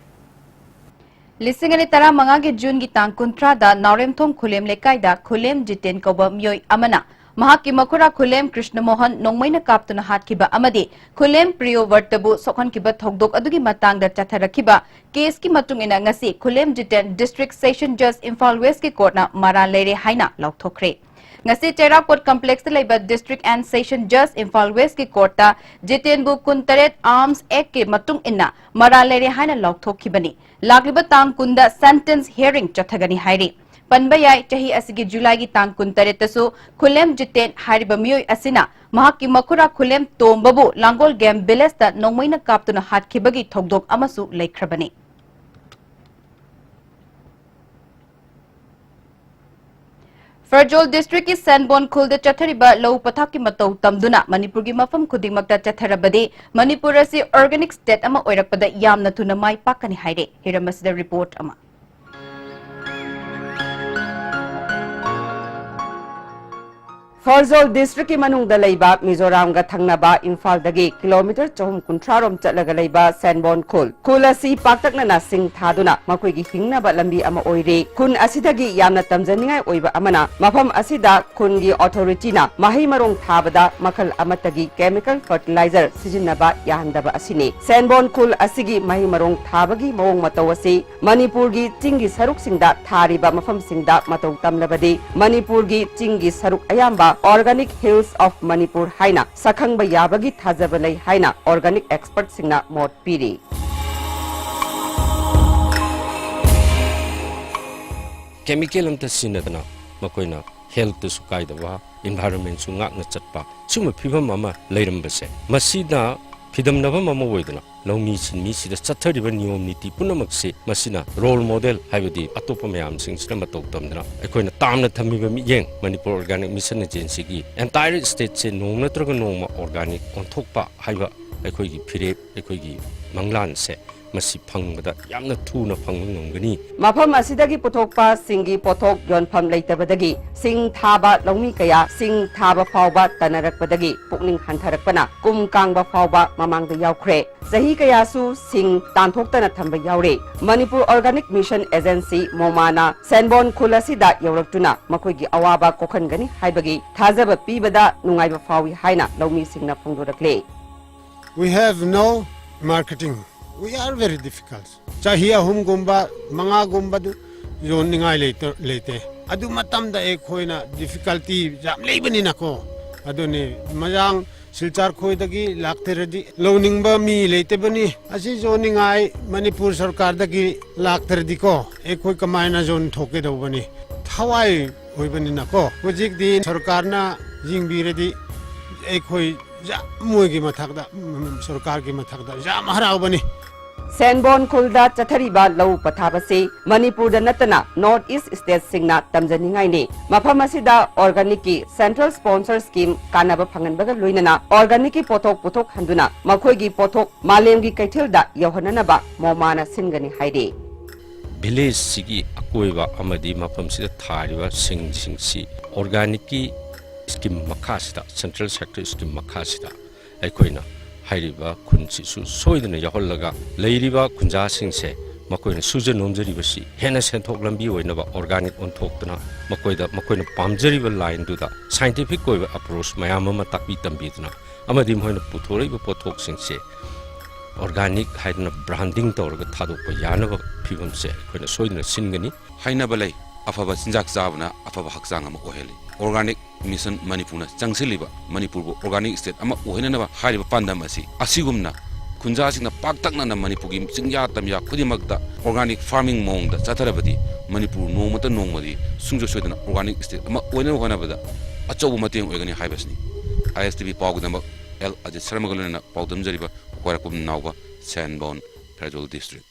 ꯂꯤꯁꯤꯡ ꯑꯅꯤ ꯇꯔꯥꯃꯉꯥꯒꯤ ꯖꯨꯟꯒꯤ ꯇꯥꯡ ꯀꯨꯟꯊ꯭ꯔꯥꯗ ꯅꯥꯎꯔꯦꯝꯊꯣꯡ ꯈꯨꯂꯦꯝ ꯂꯩꯀꯥꯏꯗ ꯈꯨꯂꯦꯝ ꯖꯤꯇꯦꯟ ꯀꯧꯕ ꯃꯤꯑꯣꯏ ꯑꯃꯅ ꯃꯍꯥꯛꯀꯤ ꯃꯈꯨꯔꯥ ꯈꯨꯂꯦꯝ ꯀ꯭ꯔꯤꯁꯅ ꯃꯣꯍꯟ ꯅꯣꯡꯃꯩꯅ ꯀꯥꯞꯇꯨꯅ ꯍꯥꯠꯈꯤꯕ ꯑꯃꯗꯤ ꯈꯨꯂꯦꯝ ꯄ꯭ꯔꯤꯌꯣ ꯋꯔꯇꯕꯨ ꯁꯣꯛꯍꯟꯈꯤꯕ ꯊꯧꯗꯣꯛ ꯑꯗꯨꯒꯤ ꯃꯇꯥꯡꯗ ꯆꯠꯊꯔꯛꯈꯤꯕ ꯀꯦꯁꯀꯤ ꯃꯇꯨꯡ ꯏꯟꯅ ꯉꯁꯤ ꯈꯨꯂꯦꯝ Jiten District Session Judge Imphal Westꯀꯤ ꯀꯣꯔꯠꯅ ꯃꯔꯥꯜ ꯂꯩꯔꯦ ꯍꯥꯏꯅ ꯂꯥꯎꯊꯣꯛꯈ꯭ꯔꯦ꯫ ꯉꯁꯤ ꯆꯩꯔꯥꯎ ꯀꯣꯔꯠ ꯀꯝꯄ꯭ꯂꯦꯛꯁꯇ ꯂꯩꯕ District and Session Judge Imphal Westꯀꯤ ꯀꯣꯔꯠꯇ ꯖꯤꯇꯦꯟꯕꯨ contract Arms Actꯀꯤ ꯃꯇꯨꯡ ꯏꯟꯅ ꯃꯔꯥꯜ ꯂꯩꯔꯦ ꯍꯥꯏꯅ ꯂꯥꯎꯊꯣꯛꯈꯤꯕꯅꯤ꯫ ꯂꯥꯛꯂꯤꯕ ꯇꯥꯡ ꯀꯨꯟꯗ sentence hearing ꯆꯠꯊꯒꯅꯤ ꯍꯥꯏꯔꯤ꯫ ꯄꯟꯕ ꯌꯥꯏ, ꯆꯍꯤ ꯑꯁꯤꯒꯤ ꯖꯨꯂꯥꯏꯒꯤ ꯇꯥꯡ ꯀꯨꯟꯇꯔꯦꯠꯇꯁꯨ ꯈꯨꯂꯦꯝ ꯖꯤꯇꯦꯟ ꯍꯥꯏꯔꯤꯕ ꯃꯤꯑꯣꯏ ꯑꯁꯤꯅ ꯃꯍꯥꯛꯀꯤ ꯃꯈꯨꯔꯥ ꯈꯨꯂꯦꯝ ꯇꯣꯝꯕꯕꯨ ꯂꯥꯡꯒꯣꯜ Game Villageꯇ ꯅꯣꯡꯃꯩꯅ ꯀꯥꯞꯇꯨꯅ ꯍꯥꯠꯈꯤꯕꯒꯤ ꯊꯧꯗꯣꯛ ꯑꯃꯁꯨ ꯂꯩꯈ꯭ꯔꯕꯅꯤ꯫ ꯐꯦꯔꯖꯣꯜ Districtꯀꯤ ꯁꯦꯟꯕꯣꯟ ꯈꯨꯜꯗ ꯆꯠꯊꯔꯤꯕ ꯂꯧ ꯄꯊꯥꯞꯀꯤ ꯃꯇꯧ ꯇꯝꯗꯨꯅ ꯃꯅꯤꯄꯨꯔꯒꯤ ꯃꯐꯝ ꯈꯨꯗꯤꯡꯃꯛꯇ ꯆꯠꯊꯔꯕꯗꯤ ꯃꯅꯤꯄꯨꯔ ꯑꯁꯤ organic state ꯑꯃ ꯑꯣꯏꯔꯛꯄꯗ ꯌꯥꯝꯅ ꯊꯨꯅ ꯃꯥꯏ ꯄꯥꯛꯀꯅꯤ ꯍꯥꯏꯔꯦ꯫ ꯍꯤꯔꯝ ꯑꯁꯤꯗ report ꯑꯃ꯫ ꯍꯣꯔꯖꯣꯜ ꯗꯤꯁꯇ꯭ꯔꯤꯛꯀꯤ ꯃꯅꯨꯡꯗ ꯂꯩꯕ ꯃꯤꯖꯣꯔꯥꯝꯒ ꯊꯪꯅꯕ ꯏꯝꯐꯥꯜꯗꯒꯤ ꯀꯤꯂꯣꯃꯤꯇꯔ ꯆꯍꯨꯝ ꯀꯨꯟꯊ꯭ꯔꯥ ꯔꯣꯝ ꯆꯠꯂꯒ ꯂꯩꯕ ꯁꯦꯟꯕꯣꯟ ꯈꯨꯜ꯫ ꯈꯨꯜ ꯑꯁꯤ ꯄꯥꯛꯇꯛꯅꯅ ꯁꯤꯡ ꯊꯥꯗꯨꯅ ꯃꯈꯣꯏꯒꯤ ꯍꯤꯡꯅꯕ ꯂꯝꯕꯤ ꯑꯃ ꯑꯣꯏꯔꯤ꯫ ꯈꯨꯟ ꯑꯁꯤꯗꯒꯤ ꯌꯥꯝꯅ ꯇꯝꯖꯅꯤꯡꯉꯥꯏ ꯑꯣꯏꯕ ꯑꯃꯅ ꯃꯐꯝ ꯑꯁꯤꯗ ꯈꯨꯟꯒꯤ ꯑꯣꯊꯣꯔꯤꯇꯤꯅ ꯃꯍꯩ ꯃꯔꯣꯡ ꯊꯥꯕꯗ ꯃꯈꯜ ꯑꯃꯠꯇꯒꯤ ꯀꯦꯃꯤꯀꯦꯜ ꯐꯔꯇꯤꯂꯥꯏꯖꯔ ꯁꯤꯖꯤꯟꯅꯕ ꯌꯥꯍꯟꯗꯕ ꯑꯁꯤꯅꯤ꯫ ꯁꯦꯟꯕꯣꯟ ꯈꯨꯜ ꯑꯁꯤꯒꯤ ꯃꯍꯩ ꯃꯔꯣꯡ ꯊꯥꯕꯒꯤ ꯃꯑꯣꯡ ꯃꯇꯧ ꯑꯁꯤ ꯃꯅꯤꯄꯨꯔꯒꯤ ꯆꯤꯡꯒꯤ ꯁꯔꯨꯛꯁꯤꯡꯗ ꯊꯥꯔꯤꯕ ꯃꯐꯝꯁꯤꯡꯗ ꯃꯇꯧ ꯇꯝꯂꯕꯗꯤ ꯃꯅꯤꯄꯨꯔꯒꯤ ꯆꯤꯡꯒꯤ ꯁꯔꯨꯛ ꯑꯌꯥꯝꯕ Organic Hills of Manipur ꯍꯥꯏꯅ ꯁꯛꯈꯪꯕ ꯌꯥꯕꯒꯤ ꯊꯥꯖꯕ ꯂꯩ ꯍꯥꯏꯅ organic expertꯁꯤꯡꯅ ꯃꯣꯠ ꯄꯤꯔꯤ꯫ ꯀꯦꯃꯤꯀꯦꯜ ꯑꯝꯇ ꯁꯤꯖꯤꯟꯅꯗꯅ ꯃꯈꯣꯏꯅ healthꯇꯁꯨ ꯀꯥꯏꯗꯕ, environmentꯁꯨ ꯉꯥꯛꯅ ꯆꯠꯄ, ꯁꯤꯒꯨꯝꯕ ꯐꯤꯕꯝ ꯑꯃ ꯂꯩꯔꯝꯕꯁꯦ, ꯃꯁꯤꯅ ꯐꯤꯗꯝꯅꯕ ꯑꯃ ꯑꯣꯏꯗꯅ ꯂꯧꯃꯤ ꯁꯤꯟꯃꯤꯁꯤꯗ ꯆꯠꯊꯔꯤꯕ ꯅꯤꯌꯣꯝ ꯅꯤꯇꯤ ꯄꯨꯝꯅꯃꯛꯁꯤ ꯃꯁꯤꯅ role model, ꯍꯥꯏꯕꯗꯤ ꯑꯇꯣꯞꯄ ꯃꯌꯥꯝꯁꯤꯡꯁꯤꯅ ꯃꯇꯧ ꯇꯝꯗꯅ ꯑꯩꯈꯣꯏꯅ ꯇꯥꯝꯅ ꯊꯝꯃꯤꯕ ꯃꯤꯠꯌꯦꯡ ꯃꯅꯤꯄꯨꯔ Organic Mission Agencyꯒꯤ entire stateꯁꯦ ꯅꯣꯡꯃ ꯅꯠꯇ꯭ꯔꯒ ꯅꯣꯡꯃ organic ꯑꯣꯟꯊꯣꯛꯄ ꯍꯥꯏꯕ ꯑꯩꯈꯣꯏꯒꯤ ꯐꯤꯔꯦꯞ, ꯑꯩꯈꯣꯏꯒꯤ ꯃꯪꯂꯥꯟꯁꯦ ꯃꯁꯤ ꯐꯪꯕꯗ ꯌꯥꯝꯅ ꯊꯨꯅ ꯐꯪꯕ ꯉꯝꯒꯅꯤ꯫ ꯃꯐꯝ ꯑꯁꯤꯗꯒꯤ ꯄꯨꯊꯣꯛꯄ ꯁꯤꯡꯒꯤ ꯄꯣꯠꯊꯣꯛ ꯌꯣꯟꯐꯝ ꯂꯩꯇꯕꯗꯒꯤ ꯁꯤꯡ ꯊꯥꯕ ꯂꯧꯃꯤ ꯀꯌꯥ ꯁꯤꯡ ꯊꯥꯕ ꯐꯥꯎꯕ ꯇꯟꯅꯔꯛꯄꯗꯒꯤ ꯄꯨꯛꯅꯤꯡ ꯍꯟꯊꯔꯛꯄꯅ ꯀꯨꯝ ꯀꯥꯡꯕ ꯐꯥꯎꯕ ꯃꯃꯥꯡꯗ ꯌꯥꯎꯈ꯭ꯔꯦ꯫ ꯆꯍꯤ ꯀꯌꯥꯁꯨ ꯁꯤꯡ ꯇꯥꯟꯊꯣꯛꯇꯅ ꯊꯝꯕ ꯌꯥꯎꯔꯦ꯫ ꯃꯅꯤꯄꯨꯔ Organic Mission Agency, ꯃꯣꯃꯥꯅ ꯁꯦꯟꯕꯣꯟ ꯈꯨꯜ ꯑꯁꯤꯗ ꯌꯧꯔꯛꯇꯨꯅ ꯃꯈꯣꯏꯒꯤ ꯑꯋꯥꯕ ꯀꯣꯛꯍꯟꯒꯅꯤ ꯍꯥꯏꯕꯒꯤ ꯊꯥꯖꯕ ꯄꯤꯕꯗ ꯅꯨꯡꯉꯥꯏꯕ ꯐꯥꯎꯏ ꯍꯥꯏꯅ ꯂꯧꯃꯤꯁꯤꯡꯅ ꯐꯣꯡꯗꯣꯔꯛꯂꯦ꯫ We have no marketing. We are very difficult. ꯆꯍꯤ ꯑꯍꯨꯝꯒꯨꯝꯕ ꯃꯉꯥꯒꯨꯝꯕꯗꯨ ꯌꯣꯟꯅꯤꯡꯉꯥꯏ ꯂꯩꯇ- ꯂꯩꯇꯦ꯫ ꯑꯗꯨ ꯃꯇꯝꯗ ꯑꯩꯈꯣꯏꯅ difficulty ꯌꯥꯝ ꯂꯩꯕꯅꯤꯅꯀꯣ꯫ ꯑꯗꯨꯅꯤ ꯃꯌꯥꯡ ꯁꯤꯜꯆꯔ ꯈꯣꯏꯗꯒꯤ ꯂꯥꯛꯇ꯭ꯔꯗꯤ, ꯂꯧꯅꯤꯡꯕ ꯃꯤ ꯂꯩꯇꯕꯅꯤ꯫ ꯑꯁꯤ ꯌꯣꯟꯅꯤꯡꯉꯥꯏ ꯃꯅꯤꯄꯨꯔ ꯁꯔꯀꯥꯔꯗꯒꯤ ꯂꯥꯛꯇ꯭ꯔꯗꯤꯀꯣ, ꯑꯩꯈꯣꯏ ꯀꯃꯥꯏꯅ ꯌꯣꯟꯊꯣꯛꯀꯗꯧꯕꯅꯤ? ꯊꯋꯥꯏ ꯑꯣꯏꯕꯅꯤꯅꯀꯣ꯫ ꯍꯧꯖꯤꯛꯇꯤ ꯁꯔꯀꯥꯔꯅ ꯌꯦꯡꯕꯤꯔꯗꯤ ꯑꯩꯈꯣꯏ ꯌꯥꯝ ꯃꯣꯏꯒꯤ ꯃꯊꯛꯇ, ꯎꯝ, ꯁꯔꯀꯥꯔꯒꯤ ꯃꯊꯛꯇ ꯌꯥꯝ ꯍꯔꯥꯎꯕꯅꯤ꯫ ꯁꯦꯟꯕꯣꯟ ꯈꯨꯜꯗ ꯆꯠꯊꯔꯤꯕ ꯂꯧ ꯄꯊꯥꯕꯁꯤ ꯃꯅꯤꯄꯨꯔꯗ ꯅꯠꯇꯅ North East stateꯁꯤꯡꯅ ꯇꯝꯖꯅꯤꯡꯉꯥꯏꯅꯤ꯫ ꯃꯐꯝ ꯑꯁꯤꯗ organicꯀꯤ central sponsor scheme ꯀꯥꯟꯅꯕ ꯐꯪꯍꯟꯕꯒ ꯂꯣꯏꯅꯅ organicꯀꯤ ꯄꯣꯠꯊꯣꯛ ꯄꯨꯊꯣꯛꯍꯟꯗꯨꯅ ꯃꯈꯣꯏꯒꯤ ꯄꯣꯠꯊꯣꯛ ꯃꯥꯂꯦꯝꯒꯤ ꯀꯩꯊꯦꯜꯗ ꯌꯧꯍꯟꯅꯅꯕ ꯃꯣꯃꯥꯅ ꯁꯤꯟꯒꯅꯤ ꯍꯥꯏꯔꯤ꯫ Villageꯁꯤꯒꯤ ꯑꯀꯣꯏꯕ ꯑꯃꯗꯤ ꯃꯐꯝꯁꯤꯗ ꯊꯥꯔꯤꯕ ꯁꯤꯡꯁꯤꯡꯁꯤ organicꯀꯤ ꯁ꯭ꯀꯤꯝ ꯃꯈꯥꯁꯤꯗ, ꯁꯦꯟꯇ꯭ꯔꯦꯜ ꯁꯦꯛꯇꯔ ꯁ꯭ꯀꯤꯝ ꯃꯈꯥꯁꯤꯗ ꯑꯩꯈꯣꯏꯅ ꯍꯥꯏꯔꯤꯕ ꯈꯨꯟꯁꯤꯁꯨ ꯁꯣꯏꯗꯅ ꯌꯥꯎꯍꯜꯂꯒ, ꯂꯩꯔꯤꯕ ꯈꯨꯟꯖꯥꯁꯤꯡꯁꯦ ꯃꯈꯣꯏꯅ ꯁꯨꯖ ꯅꯣꯝꯖꯔꯤꯕꯁꯤ ꯍꯦꯟꯅ ꯁꯦꯟꯊꯣꯛ ꯂꯝꯕꯤ ꯑꯣꯏꯅꯕ ꯑꯣꯔꯒꯥꯅꯤꯛ ꯑꯣꯟꯊꯣꯛꯇꯨꯅ, ꯃꯈꯣꯏꯗ, ꯃꯈꯣꯏꯅ ꯄꯥꯝꯖꯔꯤꯕ ꯂꯥꯏꯟꯗꯨꯗ ꯁꯥꯏꯟꯇꯤꯐꯤꯛ ꯑꯣꯏꯕ ꯑꯦꯄ꯭ꯔꯣꯆ ꯃꯌꯥꯝ ꯑꯃ ꯇꯥꯛꯄꯤ ꯇꯝꯕꯤꯗꯨꯅ, ꯑꯃꯗꯤ ꯃꯈꯣꯏꯅ ꯄꯨꯊꯣꯔꯛꯏꯕ ꯄꯣꯠꯊꯣꯛꯁꯤꯡꯁꯦ ꯑꯣꯔꯒꯥꯅꯤꯛ ꯍꯥꯏꯗꯅ ꯕ꯭ꯔꯥꯟꯗꯤꯡ ꯇꯧꯔꯒ ꯊꯥꯗꯣꯛꯄ ꯌꯥꯅꯕ ꯐꯤꯕꯝꯁꯦ ꯑꯩꯈꯣꯏꯅ ꯁꯣꯏꯗꯅ ꯁꯤꯟꯒꯅꯤ꯫ ꯍꯥꯏꯅꯕ ꯂꯩ, ꯑꯐꯕ ꯆꯤꯟꯖꯥꯛ ꯆꯥꯕꯅ ꯑꯐꯕ ꯍꯛꯆꯥꯡ ꯑꯃ ꯑꯣꯏꯍꯜꯂꯤ꯫ ꯑꯣꯔꯒꯥꯅꯤꯛ ꯃꯤꯁꯟ ꯃꯅꯤꯄꯨꯔꯅ ꯆꯪꯁꯤꯜꯂꯤꯕ ꯃꯅꯤꯄꯨꯔꯕꯨ ꯑꯣꯔꯒꯥꯅꯤꯛ ꯁ꯭ꯇꯦꯠ ꯑꯃ ꯑꯣꯏꯍꯟꯅꯅꯕ ꯍꯥꯏꯔꯤꯕ ꯄꯥꯟꯗꯝ ꯑꯁꯤ, ꯑꯁꯤꯒꯨꯝꯅ ꯈꯨꯟꯖꯥꯁꯤꯡꯅ ꯄꯥꯛꯇꯛꯅꯅ ꯃꯅꯤꯄꯨꯔꯒꯤ ꯆꯤꯡꯌꯥ ꯇꯝꯌꯥ ꯈꯨꯗꯤꯡꯃꯛꯇ ꯑꯣꯔꯒꯥꯅꯤꯛ ꯐꯥꯔꯃꯤꯡ ꯃꯑꯣꯡꯗ ꯆꯠꯊꯔꯕꯗꯤ, ꯃꯅꯤꯄꯨꯔ ꯅꯣꯡꯃꯇ ꯅꯣꯡꯃꯗꯤ ꯁꯨꯡꯁꯣꯏ ꯁꯣꯏꯗꯅ ꯑꯣꯔꯒꯥꯅꯤꯛ ꯁ꯭ꯇꯦꯠ ꯑꯃ ꯑꯣꯏꯅꯕ ꯍꯣꯠꯅꯕꯗ ꯑꯆꯧꯕ ꯃꯇꯦꯡ ꯑꯣꯏꯒꯅꯤ ꯍꯥꯏꯕꯁꯤꯅꯤ꯫ ꯑꯥꯏ ꯑꯦꯁ ꯇꯤ ꯚꯤ ꯄꯥꯎꯒꯤꯗꯃꯛ ꯑꯦꯜ ꯑꯖꯤꯠ ꯁꯔꯃꯒ ꯂꯣꯏꯅꯅ ꯄꯥꯎꯗꯝꯖꯔꯤꯕ ꯈ꯭ꯋꯥꯏꯔꯥꯛꯄꯝ ꯅꯥꯎꯕ, ꯁꯦꯟꯕꯣꯟ, ꯐꯦꯔꯖꯣꯜ ꯗꯤꯁꯇ꯭ꯔꯤꯛ꯫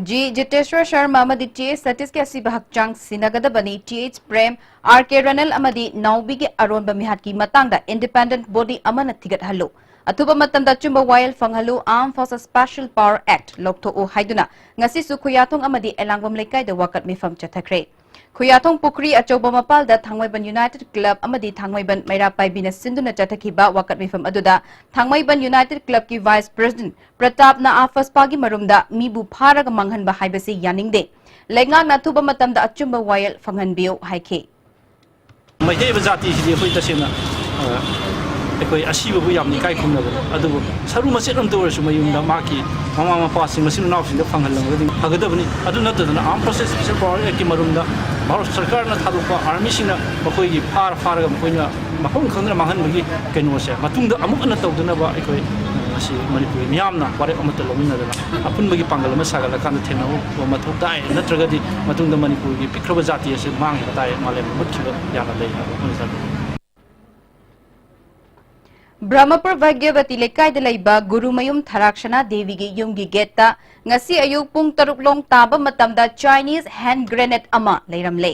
ꯖꯤ ꯖꯤꯇꯦꯁ꯭ꯋꯔ ꯁꯔꯃ ꯑꯃꯗꯤ ꯇꯤ ꯑꯩꯆ ꯁꯇꯤꯁꯀꯤ ꯑꯁꯤꯕ ꯍꯛꯆꯥꯡ ꯁꯤꯟꯅꯒꯗꯕꯅꯤ꯫ ꯇꯤ ꯑꯩꯆ ꯄ꯭ꯔꯦꯝ, ꯑꯥꯔ ꯀꯦ ꯔꯅꯦꯜ ꯑꯃꯗꯤ ꯅꯥꯎꯕꯤꯒꯤ ꯑꯔꯣꯟꯕ ꯃꯤꯍꯥꯠꯀꯤ ꯃꯇꯥꯡꯗ ꯏꯟꯗꯤꯄꯦꯟꯗꯦꯟꯠ ꯕꯣꯗꯤ ꯑꯃꯅ ꯊꯤꯒꯠꯍꯜꯂꯨ꯫ ꯑꯊꯨꯕ ꯃꯇꯝꯗ ꯑꯆꯨꯝꯕ ꯋꯥꯌꯦꯜ ꯐꯪꯍꯜꯂꯨ꯫ Armed Forces Special Power Act ꯂꯧꯊꯣꯛꯎ ꯍꯥꯏꯗꯨꯅ ꯉꯁꯤꯁꯨ ꯈꯨꯌꯥꯊꯣꯡ ꯑꯃꯗꯤ ꯑꯦꯂꯥꯡꯕꯝ ꯂꯩꯀꯥꯏꯗ ꯋꯥꯀꯠ ꯃꯤꯐꯝ ꯆꯠꯊꯈ꯭ꯔꯦ꯫ ꯈꯨꯌꯥꯊꯣꯡ ꯄꯨꯈ꯭ꯔꯤ ꯑꯆꯧꯕ ꯃꯄꯥꯜꯗ ꯊꯥꯡꯃꯩꯕꯟ ꯌꯨꯅꯥꯏꯇꯦꯗ ꯀ꯭ꯂꯕ ꯑꯃꯗꯤ ꯊꯥꯡꯃꯩꯕꯟ ꯃꯩꯔꯥ ꯄꯥꯏꯕꯤꯅ ꯁꯤꯟꯗꯨꯅ ꯆꯠꯊꯈꯤꯕ ꯋꯥꯀꯠ ꯃꯤꯐꯝ ꯑꯗꯨꯗ ꯊꯥꯡꯃꯩꯕꯟ ꯌꯨꯅꯥꯏꯇꯦꯗ ꯀ꯭ꯂꯕꯀꯤ ꯚꯥꯏꯁ ꯄ꯭ꯔꯦꯁꯤꯗꯦꯟꯠ ꯄ꯭ꯔꯇꯥꯞꯅ ꯑꯐꯁꯄꯥꯒꯤ ꯃꯔꯨꯝꯗ ꯃꯤꯕꯨ ꯐꯥꯔꯒ ꯃꯥꯡꯍꯟꯕ ꯍꯥꯏꯕꯁꯤ ꯌꯥꯅꯤꯡꯗꯦ꯫ ꯂꯩꯉꯥꯛꯅ ꯑꯊꯨꯕ ꯃꯇꯝꯗ ꯑꯆꯨꯝꯕ ꯋꯥꯌꯦꯜ ꯐꯪꯍꯟꯕꯤꯌꯨ ꯍꯥꯏꯈꯤ꯫ ꯃꯩꯇꯩ ꯑꯣꯏꯕ ꯖꯥꯇꯤꯁꯤꯗꯤ ꯑꯩꯈꯣꯏ ꯇꯁꯦꯡꯅ, ꯑ, ꯑꯩꯈꯣꯏ ꯑꯁꯤꯕꯕꯨ ꯌꯥꯝꯅ ꯏꯀꯥꯏ ꯈꯨꯝꯅꯕꯅꯤ꯫ ꯑꯗꯨꯕꯨ ꯁꯔꯨ ꯃꯆꯦꯠ ꯑꯝꯇ ꯑꯣꯏꯔꯁꯨ ꯃꯌꯨꯝꯗ ꯃꯍꯥꯛꯀꯤ ꯃꯃꯥ ꯃꯄꯥꯁꯤꯡ, ꯃꯆꯤꯟ ꯃꯅꯥꯎꯁꯤꯡꯗ ꯐꯪꯍꯜꯂꯝꯃꯒꯗꯤ ꯐꯒꯗꯕꯅꯤ꯫ ꯑꯗꯨ ꯅꯠꯇꯗꯅ Armed Forces Special Power Actꯀꯤ ꯃꯔꯨꯝꯗ Bharat ꯁꯔꯀꯥꯔꯅ ꯊꯥꯗꯣꯛꯄ ꯑꯥꯔꯃꯤꯁꯤꯡꯅ ꯃꯈꯣꯏꯒꯤ ꯐꯥꯔ ꯐꯥꯔꯒ ꯃꯈꯣꯏꯅ ꯃꯐꯝ ꯈꯪꯗꯅ ꯃꯥꯡꯍꯟꯕꯒꯤ ꯀꯩꯅꯣꯁꯦ ꯃꯇꯨꯡꯗ ꯑꯃꯨꯛ ꯍꯟꯅ ꯇꯧꯗꯅꯕ ꯑꯩꯈꯣꯏ ꯉꯁꯤ ꯃꯅꯤꯄꯨꯔꯒꯤ ꯃꯤꯌꯥꯝꯅ ꯋꯥꯔꯦꯞ ꯑꯃꯠꯇ ꯂꯧꯃꯤꯟꯅꯗꯅ ꯑꯄꯨꯟꯕꯒꯤ ꯄꯥꯡꯒꯜ ꯑꯃ ꯁꯥꯒꯠꯂꯀꯥꯟꯗ ꯊꯦꯡꯅꯕ ꯃꯊꯧ ꯇꯥꯏ꯫ ꯅꯠꯇ꯭ꯔꯒꯗꯤ ꯃꯇꯨꯡꯗ ꯃꯅꯤꯄꯨꯔꯒꯤ ꯄꯤꯛꯈ꯭ꯔꯕ ꯖꯥꯇꯤ ꯑꯁꯤ ꯃꯥꯡꯈꯤꯕ ꯇꯥꯏ, ꯃꯥꯂꯦꯝꯗ ꯃꯨꯠꯈꯤꯕ ꯌꯥꯅ ꯂꯩ ꯍꯥꯏꯕ ꯋꯥꯐꯝꯁꯤꯗ꯫ ꯕ꯭ꯔꯍꯃꯄꯨꯔ ꯚꯥꯒ꯭ꯌꯕꯇꯤ ꯂꯩꯀꯥꯏꯗ ꯂꯩꯕ ꯒꯨꯔꯨꯃꯌꯨꯝ ꯊꯔꯥꯛꯁꯅꯥ ꯗꯦꯕꯤꯒꯤ ꯌꯨꯝꯒꯤ ꯒꯦꯠꯇ ꯉꯁꯤ ꯑꯌꯨꯛ ꯄꯨꯡ ꯇꯔꯨꯛ ꯂꯣꯡ ꯇꯥꯕ ꯃꯇꯝꯗ Chinese hand grenade ꯑꯃ ꯂꯩꯔꯝꯂꯦ꯫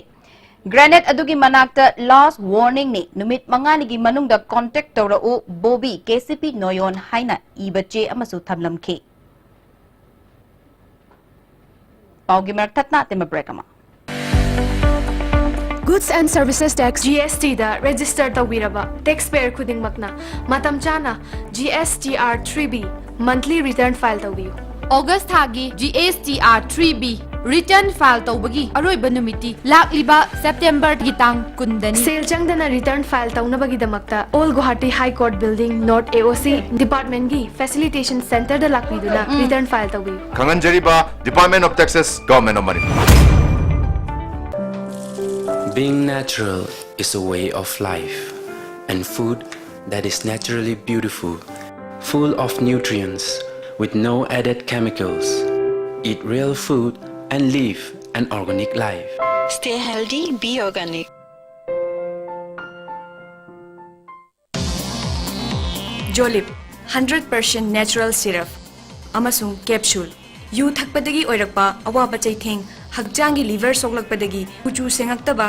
Grenade ꯑꯗꯨꯒꯤ ꯃꯅꯥꯛꯇ "Last warningꯅꯤ, ꯅꯨꯃꯤꯠ ꯃꯉꯥꯅꯤꯒꯤ ꯃꯅꯨꯡꯗ contact ꯇꯧꯔꯛꯎ, ꯕꯣꯕꯤ", ꯀꯦ ꯁꯤ ꯄꯤ ꯅꯣꯌꯣꯟ ꯍꯥꯏꯅ ꯏꯕ ꯆꯦ ꯑꯃꯁꯨ ꯊꯝꯂꯝꯈꯤ꯫ ꯄꯥꯎꯒꯤ ꯃꯔꯛ ꯊꯠꯅ ꯑꯇꯦꯝꯕ break ꯑꯃ꯫ Goods and Services Tax, G S T the register ꯇꯧꯕꯤꯔꯕ taxpayer ꯈꯨꯗꯤꯡꯃꯛꯅ ꯃꯇꯝ ꯆꯥꯅ G S T R three B monthly return file ꯇꯧꯕꯤꯌꯨ꯫ ꯑꯣꯒꯁ ꯊꯥꯒꯤ G S T R three B return file ꯇꯧꯕꯒꯤ ꯑꯔꯣꯏꯕ ꯅꯨꯃꯤꯠꯇꯤ ꯂꯥꯛꯂꯤꯕ ꯁꯦꯞꯇꯦꯝꯕꯔꯒꯤ ꯇꯥꯡ ꯀꯨꯟꯗꯅꯤ꯫ ꯁꯦꯜ ꯆꯪꯗꯅ return file ꯇꯧꯅꯕꯒꯤꯗꯃꯛꯇ Old Guwahati High Court Building, North A O C department ꯒꯤ facilitation center ꯗ ꯂꯥꯛꯄꯤꯗꯨꯅ return file ꯇꯧꯕꯤꯌꯨ꯫ ꯈꯪꯍꯟꯖꯔꯤꯕ, Department of Taxes, Government of Manipur. Being natural is a way of life, and food that is naturally beautiful, full of nutrients, with no added chemicals. Eat real food and live an organic life. Stay healthy, be organic. Jolib, hundred percent natural syrup ꯑꯃꯁꯨꯡ capsule꯫ U ꯊꯛꯄꯗꯒꯤ ꯑꯣꯏꯔꯛꯄ ꯑꯋꯥꯕ ꯆꯩꯊꯦꯡ, ꯍꯛꯆꯥꯡꯒꯤ liver ꯁꯣꯛꯂꯛꯄꯗꯒꯤ ꯀꯨꯆꯨ ꯁꯦꯡꯉꯛꯇꯕ,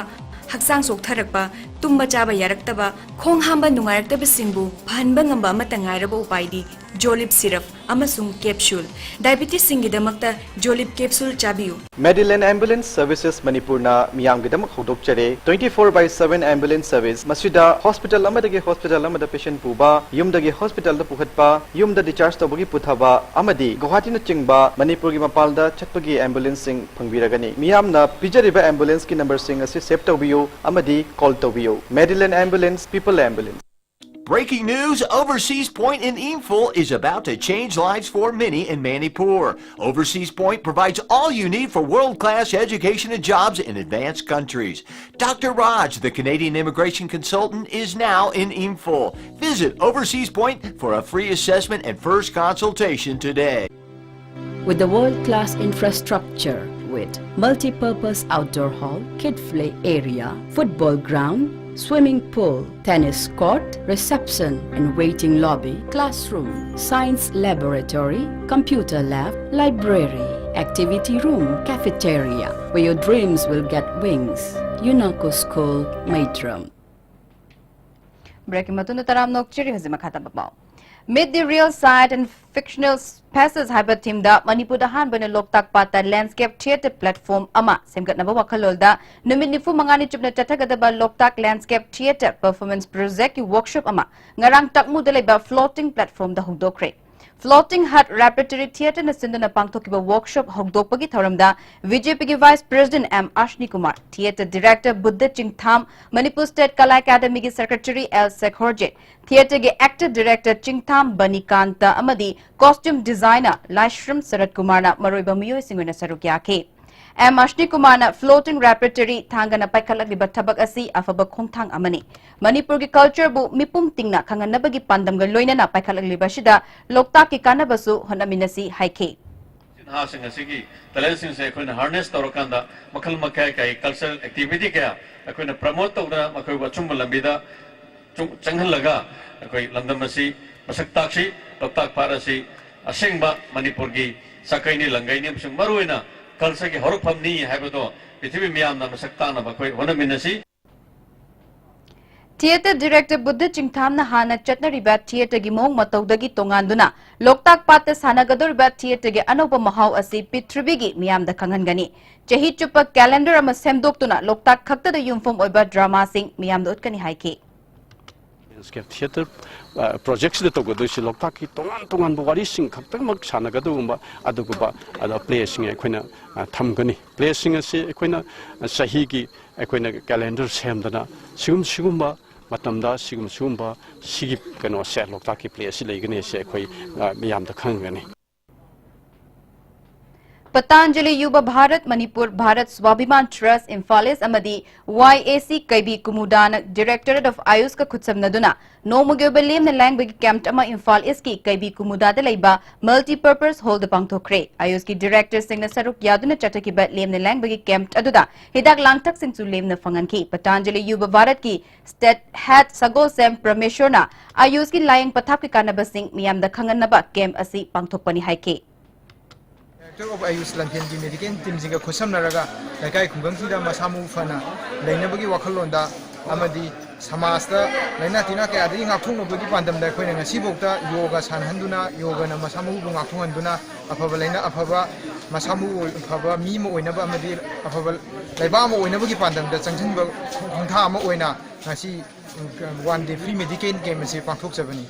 ꯍꯛꯆꯥꯡ ꯆꯣꯛꯊꯔꯛꯄ, ꯇꯨꯝꯕ ꯆꯥꯕ ꯌꯥꯔꯛꯇꯕ, ꯈꯣꯡ ꯍꯥꯝꯕ ꯅꯨꯡꯉꯥꯏꯔꯛꯇꯕꯁꯤꯡꯕꯨ ꯐꯍꯟꯕ ꯉꯝꯕ ꯑꯃꯠꯇ ꯉꯥꯏꯔꯕ ꯎꯄꯥꯏꯗꯤ Jolib syrup ꯑꯃꯁꯨꯡ capsule꯫ Diabetesꯁꯤꯡꯒꯤꯗꯃꯛꯇ Jolib capsule ꯆꯥꯕꯤꯌꯨ꯫ Medilane Ambulance Services ꯃꯅꯤꯄꯨꯔꯅ ꯃꯤꯌꯥꯝꯒꯤꯗꯃꯛ ꯍꯧꯗꯣꯛꯆꯔꯦ twenty four by seven ambulance service꯫ ꯃꯁꯤꯗ hospital ꯑꯃꯗꯒꯤ hospital ꯑꯃꯗ patient ꯄꯨꯕ, ꯌꯨꯝꯗꯒꯤ hospitalꯗ ꯄꯨꯈꯠꯄ, ꯌꯨꯝꯗ discharge ꯇꯧꯕꯒꯤ ꯄꯨꯊꯕ ꯑꯃꯗꯤ ꯒꯨꯋꯥꯍꯥꯇꯤꯅꯆꯤꯡꯕ ꯃꯅꯤꯄꯨꯔꯒꯤ ꯃꯄꯥꯟꯗ ꯆꯠꯄꯒꯤ ambulanceꯁꯤꯡ ꯐꯪꯕꯤꯔꯒꯅꯤ꯫ ꯃꯤꯌꯥꯝꯅ ꯄꯤꯖꯔꯤꯕ ambulanceꯀꯤ numberꯁꯤꯡ ꯑꯁꯤ save ꯇꯧꯕꯤꯌꯨ ꯑꯃꯗꯤ call ꯇꯧꯕꯤꯌꯨ꯫ Medilane Ambulance, People Ambulance. Breaking news, Overseas Point in Imphal is about to change lives for many in Manipur. Overseas Point provides all you need for world-class education and jobs in advanced countries. Doctor Raj, the Canadian immigration consultant, is now in Imphal. Visit Overseas Point for a free assessment and first consultation today. With the world-class infrastructure with multi-purpose outdoor hall, kid play area, football ground, swimming pool, tennis court, reception and waiting lobby, classroom, science laboratory, computer lab, library, activity room, cafeteria, where your dreams will get wings. UNACO School, Maitram. Breakꯀꯤ ꯃꯇꯨꯡꯗ ꯇꯔꯥꯝꯅ ꯑꯣꯛꯆꯔꯤ꯫ ꯍꯧꯖꯤꯛ ꯃꯈꯥ ꯇꯥꯕ ꯄꯥꯎ꯫ Meet the Real Side and Fictional Spaces ꯍꯥꯏꯕ ꯊꯤꯝꯗ ꯃꯅꯤꯄꯨꯔꯗ ꯑꯍꯥꯟꯕ ꯑꯣꯏꯅ ꯂꯣꯛꯇꯥꯛ ꯄꯥꯠꯇ ꯂꯦꯟꯗꯁ꯭ꯀꯦꯞ ꯊꯤꯌꯦꯇꯔ ꯄ꯭ꯂꯦꯠꯐꯣꯔꯝ ꯑꯃ ꯁꯦꯝꯒꯠꯅꯕ ꯋꯥꯈꯜꯂꯣꯟꯗ ꯅꯨꯃꯤꯠ ꯅꯤꯐꯨ ꯃꯉꯥꯅꯤ ꯆꯨꯞꯅ ꯆꯠꯊꯒꯗꯕ ꯂꯣꯛꯇꯥꯛ ꯂꯦꯟꯗꯁ꯭ꯀꯦꯞ ꯊꯤꯌꯦꯇꯔ ꯄꯔꯐꯣꯔꯃꯦꯟꯁ ꯄ꯭ꯔꯣꯖꯦꯛꯀꯤ ꯋꯥꯔꯛꯁꯣꯞ ꯑꯃ ꯉꯔꯥꯡ ꯇꯥꯛꯃꯨꯗ ꯂꯩꯕ ꯐ꯭ꯂꯣꯇꯤꯡ ꯄ꯭ꯂꯦꯠꯐꯣꯔꯝꯗ ꯍꯧꯗꯣꯛꯈ꯭ꯔꯦ꯫ ꯐ꯭ꯂꯣꯇꯤꯡ ꯍꯠ ꯔꯦꯄꯔꯇꯣꯔꯤ ꯊꯤꯌꯦꯇꯔꯅ ꯁꯤꯟꯗꯨꯅ ꯄꯥꯡꯊꯣꯛꯈꯤꯕ ꯋꯥꯔꯛꯁꯣꯞ ꯍꯧꯗꯣꯛꯄꯒꯤ ꯊꯧꯔꯝꯗ ꯕꯤ ꯖꯦ ꯄꯤꯒꯤ vice president M Asni Kumar, theatre director Buddha Chingtham, Manipur state Kala ꯑꯦꯀꯥꯗꯃꯤꯒꯤ ꯁꯦꯀ꯭ꯔꯦꯇꯔꯤ ꯑꯦꯜ ꯁꯦꯈꯣꯔꯖꯤꯠ, ꯊꯤꯌꯦꯇꯔꯒꯤ ꯑꯦꯛꯇꯔ ꯗꯤꯔꯦꯛꯇꯔ ꯆꯤꯡꯊꯥꯝ ꯕꯅꯤꯀꯥꯟꯇ ꯑꯃꯗꯤ ꯀꯣꯁꯇ꯭ꯌꯨꯝ ꯗꯤꯖꯥꯏꯅꯔ ꯂꯥꯏꯁ꯭ꯔꯝ ꯁꯔꯠ ꯀꯨꯃꯥꯔꯅ ꯃꯔꯨꯑꯣꯏꯕ ꯃꯤꯑꯣꯏꯁꯤꯡ ꯑꯣꯏꯅ ꯁꯔꯨꯛ ꯌꯥꯈꯤ꯫ ꯑꯦꯝ ꯑꯁꯅꯤ ꯀꯨꯃꯥꯔꯅ ꯐ꯭ꯂꯣꯇꯤꯡ ꯔꯦꯄꯔꯇꯣꯔꯤ ꯊꯥꯡꯒꯅ ꯄꯥꯏꯈꯠꯂꯛꯂꯤꯕ ꯊꯕꯛ ꯑꯁꯤ ꯑꯐꯕ ꯈꯣꯡꯊꯥꯡ ꯑꯃꯅꯤ꯫ ꯃꯅꯤꯄꯨꯔꯒꯤ ꯀꯜꯆꯔꯕꯨ ꯃꯤꯄꯨꯝ ꯇꯤꯡꯅ ꯈꯪꯍꯟꯅꯕꯒꯤ ꯄꯥꯟꯗꯝꯒ ꯂꯣꯏꯅꯅ ꯄꯥꯏꯈꯠꯂꯛꯂꯤꯕ ꯑꯁꯤꯗ ꯂꯣꯛꯇꯥꯛꯀꯤ ꯀꯥꯟꯅꯕꯁꯨ ꯍꯣꯠꯅꯃꯤꯟꯅꯁꯤ ꯍꯥꯏꯈꯤ꯫ ꯅꯍꯥꯁꯤꯡ ꯑꯁꯤꯒꯤ ꯇꯦꯂꯦꯟꯁꯤꯡꯁꯦ ꯑꯩꯈꯣꯏꯅ ꯍꯥꯔꯅꯦꯁ ꯇꯧꯔꯀꯥꯟꯗ ꯃꯈꯜ ꯃꯈꯥ ꯀꯌꯥꯒꯤ ꯀꯜꯆꯔꯦꯜ ꯑꯦꯛꯇꯤꯚꯤꯇꯤ ꯀꯌꯥ ꯑꯩꯈꯣꯏꯅ ꯄ꯭ꯔꯃꯣꯠ ꯇꯧꯗꯅ ꯃꯈꯣꯏꯕꯨ ꯑꯆꯨꯝꯕ ꯂꯝꯕꯤꯗ ꯆꯨꯡ-, ꯆꯪꯍꯜꯂꯒ ꯑꯩꯈꯣꯏ ꯂꯝꯗꯝ ꯑꯁꯤ ꯃꯁꯛ ꯇꯥꯛꯁꯤ꯫ ꯂꯣꯛꯇꯥꯛ ꯄꯥꯠ ꯑꯁꯤ ꯑꯁꯦꯡꯕ ꯃꯅꯤꯄꯨꯔꯒꯤ ꯆꯥꯀꯩꯅꯤ, ꯂꯪꯒꯩꯅꯤ ꯑꯃꯁꯨꯡ ꯃꯔꯨꯑꯣꯏꯅ ꯀꯜꯆꯔꯒꯤ ꯍꯧꯔꯛꯐꯝꯅꯤ ꯍꯥꯏꯕꯗꯣ ꯄ꯭ꯔꯤꯊꯤꯕꯤ ꯃꯤꯌꯥꯝꯅ ꯃꯁꯛ ꯇꯥꯛꯅꯕ ꯑꯩꯈꯣꯏ ꯍꯣꯠꯅꯃꯤꯟꯅꯁꯤ꯫ ꯊꯤꯌꯦꯇꯔ ꯗꯤꯔꯦꯛꯇꯔ ꯕꯨꯗꯙ ꯆꯤꯡꯊꯥꯝꯅ ꯍꯥꯟꯅ ꯆꯠꯅꯔꯤꯕ ꯊꯤꯌꯦꯇꯔꯒꯤ ꯃꯑꯣꯡ ꯃꯇꯧꯗꯒꯤ ꯇꯣꯉꯥꯟꯗꯨꯅ ꯂꯣꯛꯇꯥꯛ ꯄꯥꯠꯇ ꯁꯥꯟꯅꯒꯗꯧꯔꯤꯕ ꯊꯤꯌꯦꯇꯔꯒꯤ ꯑꯅꯧꯕ ꯃꯍꯥꯎ ꯑꯁꯤ ꯄ꯭ꯔꯤꯊꯤꯕꯤꯒꯤ ꯃꯤꯌꯥꯝꯗ ꯈꯪꯍꯟꯒꯅꯤ꯫ ꯆꯍꯤ ꯆꯨꯞꯄ ꯀꯦꯂꯦꯟꯗꯔ ꯑꯃ ꯁꯦꯝꯗꯣꯛꯇꯨꯅ ꯂꯣꯛꯇꯥꯛ ꯈꯛꯇꯗ ꯌꯨꯝꯐꯝ ꯑꯣꯏꯕ ꯗ꯭ꯔꯃꯥꯁꯤꯡ ꯃꯤꯌꯥꯝꯗ ꯎꯠꯀꯅꯤ ꯍꯥꯏꯈꯤ꯫ ꯂꯦꯟꯗꯁ꯭ꯀꯦꯞ ꯊꯤꯌꯦꯇꯔ, ꯑ, ꯄ꯭ꯔꯣꯖꯦꯛꯁꯤꯗ ꯇꯧꯒꯗꯣꯏꯁꯤ ꯂꯣꯛꯇꯥꯛꯀꯤ ꯇꯣꯉꯥꯟ ꯇꯣꯉꯥꯟꯕ ꯋꯥꯔꯤꯁꯤꯡ ꯈꯛꯇꯃꯛ ꯁꯥꯟꯅꯒꯗꯧꯕ ꯑꯗꯨꯒꯨꯝꯕ, ꯑꯗꯣ, ꯄ꯭ꯂꯦꯁꯤꯡ ꯑꯩꯈꯣꯏꯅ, ꯑ, ꯊꯝꯒꯅꯤ꯫ ꯄ꯭ꯂꯦꯁꯤꯡ ꯑꯁꯤ ꯑꯩꯈꯣꯏꯅ, ꯑ, ꯆꯍꯤꯒꯤ ꯑꯩꯈꯣꯏꯅ ꯀꯦꯂꯦꯟꯗꯔ ꯁꯦꯝꯗꯅ ꯁꯤꯒꯨꯝ-, ꯁꯤꯒꯨꯝꯕ ꯃꯇꯝꯗ ꯁꯤꯒꯨꯝ-, ꯁꯤꯒꯨꯝꯕ ꯁꯤꯒꯤ ꯀꯩꯅꯣꯁꯦ, ꯂꯣꯛꯇꯥꯛꯀꯤ ꯄ꯭ꯂꯦ ꯑꯁꯤ ꯂꯩꯒꯅꯤ ꯍꯥꯏꯁꯦ ꯑꯩꯈꯣꯏ, ꯑ, ꯃꯤꯌꯥꯝꯗ ꯈꯪꯍꯟꯒꯅꯤ꯫ ꯄꯇꯥꯟꯖꯂꯤ ꯌꯨꯕ ꯚꯥꯔꯠ ꯃꯅꯤꯄꯨꯔ, ꯚꯥꯔꯠ ꯁ꯭ꯋꯥꯚꯤꯃꯥꯟ ꯇ꯭ꯔꯁꯠ ꯏꯝꯐꯥꯜ ꯏꯁ ꯑꯃꯗꯤ ꯋꯥꯏ ꯑꯦ ꯁꯤ ꯀꯩꯕꯤ ꯀꯨꯃꯨꯗꯥꯅ ꯗꯤꯔꯦꯛꯇꯣꯔꯦꯠ ꯑꯣꯐ ꯑꯥꯌꯨꯁꯀ ꯈꯨꯠꯁꯝꯅꯗꯨꯅ ꯅꯣꯡꯃꯒꯤ ꯑꯣꯏꯕ ꯂꯦꯝꯅ ꯂꯥꯡꯕꯒꯤ ꯀꯦꯝꯞ ꯑꯃ ꯏꯝꯐꯥꯜ ꯏꯁꯀꯤ ꯀꯩꯕꯤ ꯀꯨꯃꯨꯗꯥꯗ ꯂꯩꯕ ꯃꯜꯇꯤꯄꯔꯄꯁ ꯍꯣꯜꯗ ꯄꯥꯡꯊꯣꯛꯈ꯭ꯔꯦ꯫ ꯑꯥꯌꯨꯁꯀꯤ ꯗꯤꯔꯦꯛꯇꯔꯁꯤꯡꯅ ꯁꯔꯨꯛ ꯌꯥꯗꯨꯅ ꯆꯠꯊꯈꯤꯕ ꯂꯦꯝꯅ ꯂꯥꯡꯕꯒꯤ ꯀꯦꯝꯞ ꯑꯗꯨꯗ ꯍꯤꯗꯥꯛ ꯂꯥꯡꯊꯛꯁꯤꯡꯁꯨ ꯂꯦꯝꯅ ꯐꯪꯍꯟꯈꯤ꯫ ꯄꯇꯥꯟꯖꯂꯤ ꯌꯨꯕ ꯚꯥꯔꯠꯀꯤ ꯁ꯭ꯇꯦꯠ ꯍꯦꯗ ꯁꯒꯣꯜꯁꯦꯝ ꯄ꯭ꯔꯃꯦꯁꯣꯔꯅ ꯑꯥꯌꯨꯁꯀꯤ ꯂꯥꯌꯦꯡ ꯄꯊꯥꯞꯀꯤ ꯀꯥꯟꯅꯕꯁꯤꯡ ꯃꯤꯌꯥꯝꯗ ꯈꯪꯍꯟꯅꯕ ꯀꯦꯝꯞ ꯑꯁꯤ ꯄꯥꯡꯊꯣꯛꯄꯅꯤ ꯍꯥꯏꯈꯤ꯫ ꯗꯥꯏꯔꯦꯛꯇꯔ ꯑꯣꯐ ꯑꯥꯌꯨꯁ ꯂꯝꯐꯦꯜꯒꯤ ꯃꯦꯗꯤꯀꯦꯜ ꯇꯤꯝꯁꯤꯡꯒ ꯈꯨꯠꯁꯝꯅꯔꯒ ꯂꯩꯀꯥꯏ ꯈꯨꯡꯒꯪꯁꯤꯡꯗ ꯃꯁꯥ ꯃꯎ ꯐꯅ ꯂꯩꯅꯕꯒꯤ ꯋꯥꯈꯜꯂꯣꯟꯗ ꯑꯃꯗꯤ ꯁꯃꯥꯖꯇ ꯂꯥꯏꯅꯥ ꯇꯤꯟꯅꯥ ꯀꯌꯥꯗꯒꯤ ꯉꯥꯛꯊꯣꯛꯅꯕꯒꯤ ꯄꯥꯟꯗꯝꯗ ꯑꯩꯈꯣꯏꯅ ꯉꯁꯤꯐꯥꯎꯗ ꯌꯣꯒ ꯁꯥꯟꯅꯍꯟꯗꯨꯅ, ꯌꯣꯒꯅ ꯃꯁꯥ ꯃꯎꯕꯨ ꯉꯥꯛꯊꯣꯛꯍꯟꯗꯨꯅ, ꯑꯐꯕ ꯂꯥꯏꯅꯥ, ꯑꯐꯕ ꯃꯁꯥ ꯃꯎ ꯑꯣꯏ-, ꯑꯐꯕ ꯃꯤ ꯑꯃ ꯑꯣꯏꯅꯕ ꯑꯃꯗꯤ ꯑꯐꯕ ꯂꯩꯕꯥꯛ ꯑꯃ ꯑꯣꯏꯅꯕꯒꯤ ꯄꯥꯟꯗꯝꯗ ꯆꯪꯁꯤꯟꯕ ꯈꯣꯡꯊꯥꯡ ꯑꯃ ꯑꯣꯏꯅ ꯉꯁꯤ, ꯎꯝ, one day free medical camp ꯑꯁꯤ ꯄꯥꯡꯊꯣꯛꯆꯕꯅꯤ꯫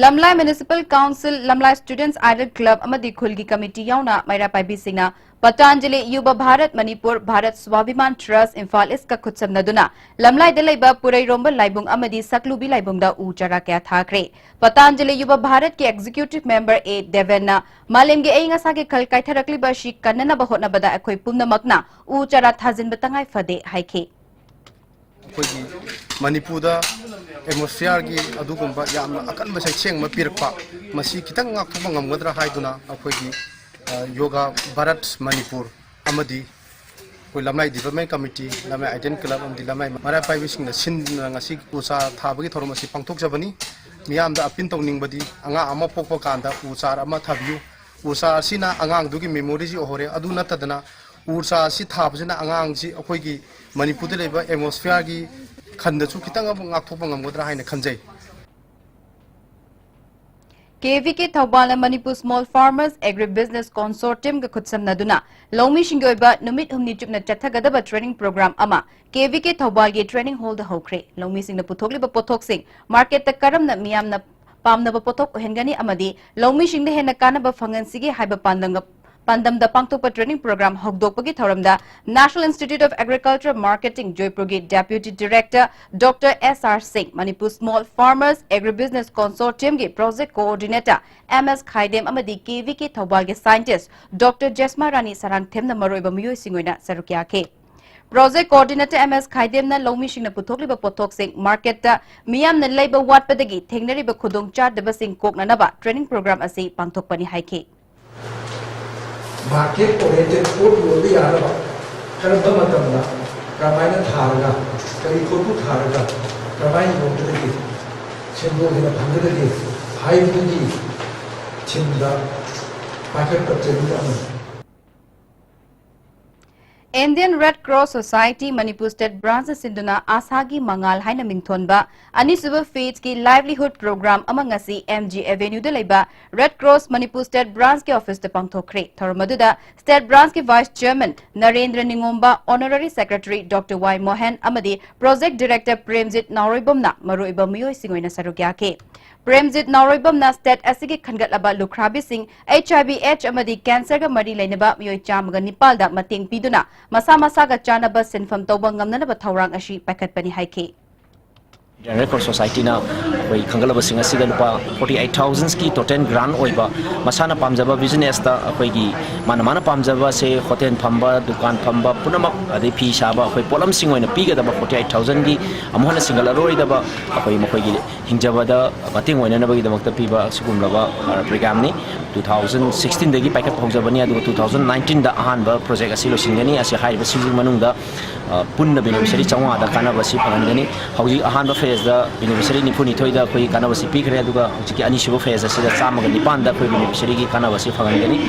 ꯂꯝꯂꯥꯏ Municipal Council, ꯂꯝꯂꯥꯏ Students Idol Club ꯑꯃꯗꯤ ꯈꯨꯜꯒꯤ committee ꯌꯥꯎꯅ ꯃꯩꯔꯥ ꯄꯥꯏꯕꯤꯁꯤꯡꯅ ꯄꯇꯥꯟꯖꯂꯤ ꯌꯨꯕ ꯚꯥꯔꯠ ꯃꯅꯤꯄꯨꯔ, ꯚꯥꯔꯠ ꯁ꯭ꯋꯥꯚꯤꯃꯥꯟ Trust, ꯏꯝꯐꯥꯜ East ꯀ ꯈꯨꯠꯁꯝꯅꯗꯨꯅ ꯂꯝꯂꯥꯏꯗ ꯂꯩꯕ ꯄꯨꯔꯩꯔꯣꯝꯕ ꯂꯥꯏꯕꯨꯡ ꯑꯃꯗꯤ ꯁꯛꯂꯨꯕꯤ ꯂꯥꯏꯕꯨꯡꯗ ꯎ ꯆꯥꯔꯥ ꯀꯌꯥ ꯊꯥꯈ꯭ꯔꯦ꯫ ꯄꯇꯥꯟꯖꯂꯤ ꯌꯨꯕ ꯚꯥꯔꯠꯀꯤ Executive Member ꯑꯦ ꯗꯦꯕꯦꯟꯅ ꯃꯥꯂꯦꯝꯒꯤ ꯑꯏꯪ ꯑꯁꯥꯒꯤ ꯈꯜ ꯀꯥꯏꯊꯔꯛꯂꯤꯕ ꯑꯁꯤ ꯀꯟꯅꯅꯕ ꯍꯣꯠꯅꯕꯗ ꯑꯩꯈꯣꯏ ꯄꯨꯝꯅꯃꯛꯅ ꯎ ꯆꯥꯔꯥ ꯊꯥꯖꯤꯟꯕ ꯇꯉꯥꯏ ꯐꯗꯦ ꯍꯥꯏꯈꯤ꯫ ꯑꯩꯈꯣꯏꯒꯤ ꯃꯅꯤꯄꯨꯔꯗ atmosphere-ꯒꯤ ꯑꯗꯨꯒꯨꯝꯕ ꯌꯥꯝꯅ ꯑꯀꯟꯕ ꯆꯩꯊꯦꯡ ꯑꯃ ꯄꯤꯔꯛꯄ, ꯃꯁꯤ ꯈꯤꯇꯪ ꯉꯥꯛꯊꯣꯛꯄ ꯉꯝꯒꯗ꯭ꯔꯥ ꯍꯥꯏꯗꯨꯅ ꯑꯩꯈꯣꯏꯒꯤ, ꯑ, ꯌꯣꯒꯥ ꯚꯥꯔꯠ ꯃꯅꯤꯄꯨꯔ ꯑꯃꯗꯤ ꯑꯩꯈꯣꯏ ꯂꯝꯂꯥꯏ Development Committee, ꯂꯝꯂꯥꯏ Idol Club ꯑꯃꯗꯤ ꯂꯝꯂꯥꯏ ꯃꯩꯔꯥ ꯄꯥꯏꯕꯤꯁꯤꯡꯅ ꯁꯤꯟꯗꯨꯅ ꯉꯁꯤ ꯎ ꯆꯥꯔꯥ ꯊꯥꯕꯒꯤ ꯊꯧꯔꯝ ꯑꯁꯤ ꯄꯥꯡꯊꯣꯛꯆꯕꯅꯤ꯫ ꯃꯤꯌꯥꯝꯗ appeal ꯇꯧꯅꯤꯡꯕꯗꯤ ꯑꯉꯥꯡ ꯑꯃ ꯄꯣꯛꯄ ꯀꯥꯟꯗ ꯎ ꯆꯥꯔꯥ ꯑꯃ ꯊꯥꯕꯤꯌꯨ꯫ ꯎ ꯆꯥꯔꯥ ꯑꯁꯤꯅ ꯑꯉꯥꯡꯗꯨꯒꯤ memory-ꯁꯤ ꯑꯣꯏꯍꯧꯔꯦ꯫ ꯑꯗꯨ ꯅꯠꯇꯗꯅ ꯎ ꯆꯥꯔꯥ ꯑꯁꯤ ꯊꯥꯕꯁꯤꯅ ꯑꯉꯥꯡꯁꯤ ꯑꯩꯈꯣꯏꯒꯤ ꯃꯅꯤꯄꯨꯔꯗ ꯂꯩꯕ atmosphere-ꯒꯤ ꯈꯟꯗꯁꯨ ꯈꯤꯇꯪ ꯑꯃꯨꯛ ꯉꯥꯛꯊꯣꯛꯄ ꯉꯝꯒꯗ꯭ꯔꯥ ꯍꯥꯏꯅ ꯈꯟꯖꯩ꯫ ꯀꯦ ꯚꯤ ꯀꯦ ꯊꯧꯕꯥꯜꯅ ꯃꯅꯤꯄꯨꯔ Small Farmers Agribusiness Consortium-ꯒ ꯈꯨꯠꯁꯝꯅꯗꯨꯅ ꯂꯧꯃꯤꯁꯤꯡꯒꯤ ꯑꯣꯏꯕ ꯅꯨꯃꯤꯠ ꯍꯨꯝꯅꯤ ꯆꯨꯞꯅ ꯆꯠꯊꯒꯗꯕ training program ꯑꯃ ꯀꯦ ꯚꯤ ꯀꯦ ꯊꯧꯕꯥꯜꯒꯤ training hall-ꯗ ꯍꯧꯈ꯭ꯔꯦ꯫ ꯂꯧꯃꯤꯁꯤꯡꯅ ꯄꯨꯊꯣꯛꯂꯤꯕ ꯄꯣꯠꯊꯣꯛꯁꯤꯡ market-ꯇ ꯀꯔꯝꯅ ꯃꯤꯌꯥꯝꯅ ꯄꯥꯝꯅꯕ ꯄꯣꯠꯊꯣꯛ ꯑꯣꯏꯍꯟꯒꯅꯤ ꯑꯃꯗꯤ ꯂꯧꯃꯤꯁꯤꯡꯗ ꯍꯦꯟꯅ ꯀꯥꯟꯅꯕ ꯐꯪꯍꯟꯁꯤꯒꯦ ꯍꯥꯏꯕ ꯄꯥꯟꯗꯝꯒ-, ꯄꯥꯟꯗꯝꯗ ꯄꯥꯡꯊꯣꯛꯄ training program ꯍꯧꯗꯣꯛꯄꯒꯤ ꯊꯧꯔꯝꯗ National Institute of Agriculture Marketing, ꯖꯣꯏꯄꯨꯔꯒꯤ Deputy Director Doctor S R Singh, Manipur Small Farmers Agribusiness Consortium-ꯒꯤ Project Coordinator M S Khaidem ꯑꯃꯗꯤ ꯀꯦ ꯚꯤ ꯀꯦ ꯊꯧꯕꯥꯜꯒꯤ scientist Doctor ꯖꯦꯁꯃꯥ ꯔꯥꯅꯤ ꯁꯔꯥꯡꯊꯦꯝꯅ ꯃꯔꯨꯑꯣꯏꯕ ꯃꯤꯑꯣꯏꯁꯤꯡ ꯑꯣꯏꯅ ꯁꯔꯨꯛ ꯌꯥꯈꯤ꯫ Project Coordinator ꯑꯦꯝ ꯑꯦꯁ ꯈꯥꯏꯗꯦꯝꯅ ꯂꯧꯃꯤꯁꯤꯡꯅ ꯄꯨꯊꯣꯛꯂꯤꯕ ꯄꯣꯠꯊꯣꯛꯁꯤꯡ market-ꯇ ꯃꯤꯌꯥꯝꯅ ꯂꯩꯕ ꯋꯥꯠꯄꯗꯒꯤ ꯊꯦꯡꯅꯔꯤꯕ ꯈꯨꯗꯣꯡꯆꯥꯗꯕꯁꯤꯡ ꯀꯣꯛꯅꯅꯕ training program ꯑꯁꯤ ꯄꯥꯡꯊꯣꯛꯄꯅꯤ ꯍꯥꯏꯈꯤ꯫ Market oriented ꯄꯣꯠ ꯌꯣꯟꯕ ꯌꯥꯅꯕ ꯀꯔꯝꯕ ꯃꯇꯝꯗ ꯀꯔꯝꯍꯥꯏꯅ ꯊꯥꯔꯒ, ꯀꯔꯤ ꯄꯣꯠꯄꯨ ꯊꯥꯔꯒ ꯀꯔꯝꯍꯥꯏꯅ ꯌꯣꯟꯒꯗꯒꯦ, ꯁꯦꯟꯗꯣꯡ ꯍꯦꯟꯅ ꯐꯪꯒꯗꯒꯦ ꯍꯥꯏꯕꯗꯨꯒꯤ theme-ꯗ ꯄꯥꯏꯈꯠꯄ training ꯑꯃꯅꯤ꯫ Indian Red Cross Society Manipur State Branch ꯁꯤꯟꯗꯨꯅ ꯑꯥꯁꯥꯒꯤ ꯃꯉꯥꯜ ꯍꯥꯏꯅ ꯃꯤꯡꯊꯣꯟꯕ ꯑꯅꯤꯁꯨꯕ phase ꯀꯤ livelihood program ꯑꯃ ꯉꯁꯤ M G Avenue ꯗ ꯂꯩꯕ Red Cross Manipur State Branch ꯀꯤ office ꯇ ꯄꯥꯡꯊꯣꯛꯈ꯭ꯔꯦ꯫ ꯊꯧꯔꯝ ꯑꯗꯨꯗ State Branch ꯀꯤ Vice Chairman Narendra ꯅꯤꯉꯣꯝꯕ, Honorary Secretary Doctor Y Mohan ꯑꯃꯗꯤ Project Director ꯄ꯭ꯔꯦꯝꯖꯤꯠ ꯅꯥꯎꯔꯣꯏꯕꯝꯅ ꯃꯔꯨꯑꯣꯏꯕ ꯃꯤꯑꯣꯏꯁꯤꯡ ꯑꯣꯏꯅ ꯁꯔꯨꯛ ꯌꯥꯈꯤ꯫ ꯄ꯭ꯔꯦꯝꯖꯤꯠ ꯅꯥꯎꯔꯣꯏꯕꯝꯅ state ꯑꯁꯤꯒꯤ ꯈꯟꯒꯠꯂꯕ ꯂꯨꯈ꯭ꯔꯥꯕꯤꯁꯤꯡ H I V AIDS ꯑꯃꯗꯤ cancer ꯒ ꯃꯔꯤ ꯂꯩꯅꯕ ꯃꯤꯑꯣꯏ ꯆꯥꯝꯃꯒ ꯅꯤꯄꯥꯜꯗ ꯃꯇꯦꯡ ꯄꯤꯗꯨꯅ ꯃꯁꯥ ꯃꯁꯥꯒ ꯆꯥꯟꯅꯕ ꯁꯤꯟꯐꯝ ꯇꯧꯕ ꯉꯝꯅꯅꯕ ꯊꯧꯔꯥꯡ ꯑꯁꯤ ꯄꯥꯏꯈꯠꯄꯅꯤ ꯍꯥꯏꯈꯤ꯫ Indian Red Cross Society ꯅ ꯑꯩꯈꯣꯏ ꯈꯟꯒꯠꯂꯕꯁꯤꯡ ꯑꯁꯤꯗ ꯂꯨꯄꯥ forty eight thousand ꯀꯤ total grant ꯑꯣꯏꯕ, ꯃꯁꯥꯅ ꯄꯥꯝꯖꯕ business ꯇ ꯑꯩꯈꯣꯏꯒꯤ ꯃꯥꯅ ꯃꯥꯅ ꯄꯥꯝꯖꯕꯁꯦ, hotel ꯐꯝꯕ, ꯗꯨꯀꯥꯟ ꯐꯝꯕ ꯄꯨꯝꯅꯃꯛ, ꯑꯗꯩ ꯐꯤ ꯁꯥꯕ, ꯑꯩꯈꯣꯏ ꯄꯣꯠꯂꯝꯁꯤꯡ ꯑꯣꯏꯅ ꯄꯤꯒꯗꯕ forty eight thousand ꯒꯤ ꯑꯃꯨꯛ ꯍꯟꯅ ꯁꯤꯡꯒꯠꯂꯔꯣꯏꯗꯕ, ꯑꯩꯈꯣꯏ ꯃꯈꯣꯏꯒꯤ ꯍꯤꯡꯖꯕꯗ ꯃꯇꯦꯡ ꯑꯣꯏꯅꯅꯕꯒꯤꯗꯃꯛꯇ ꯄꯤꯕ ꯑꯁꯤꯒꯨꯝꯂꯕ, ꯑ, program ꯅꯤ꯫ Two thousand sixteen ꯗꯒꯤ ꯄꯥꯏꯈꯠꯄ ꯍꯧꯖꯕꯅꯤ, ꯑꯗꯨꯒ two thousand nineteen ꯗ ꯑꯍꯥꯟꯕ project ꯑꯁꯤ ꯂꯣꯏꯁꯤꯟꯒꯅꯤ꯫ ꯑꯁꯤ ꯍꯥꯏꯔꯤꯕꯁꯤꯡꯒꯤ ꯃꯅꯨꯡꯗ, ꯑ, ꯄꯨꯟꯅ beneficiary ꯆꯥꯝꯃꯉꯥꯗ ꯀꯥꯟꯅꯕ ꯑꯁꯤ ꯐꯪꯍꯟꯒꯅꯤ꯫ ꯍꯧꯖꯤꯛ ꯑꯍꯥꯟꯕ phase ꯗ beneficiary ꯅꯤꯐꯨꯅꯤꯊꯣꯏꯗ ꯑꯩꯈꯣꯏ ꯀꯥꯟꯅꯕꯁꯤ ꯄꯤꯈ꯭ꯔꯦ, ꯑꯗꯨꯒ ꯍꯧꯖꯤꯛꯀꯤ ꯑꯅꯤꯁꯨꯕ phase ꯑꯁꯤꯗ ꯆꯥꯝꯃꯒ ꯅꯤꯄꯥꯟꯗ ꯑꯩꯈꯣꯏ beneficiary ꯒꯤ ꯀꯥꯟꯅꯕ ꯑꯁꯤ ꯐꯪꯍꯟꯒꯅꯤ꯫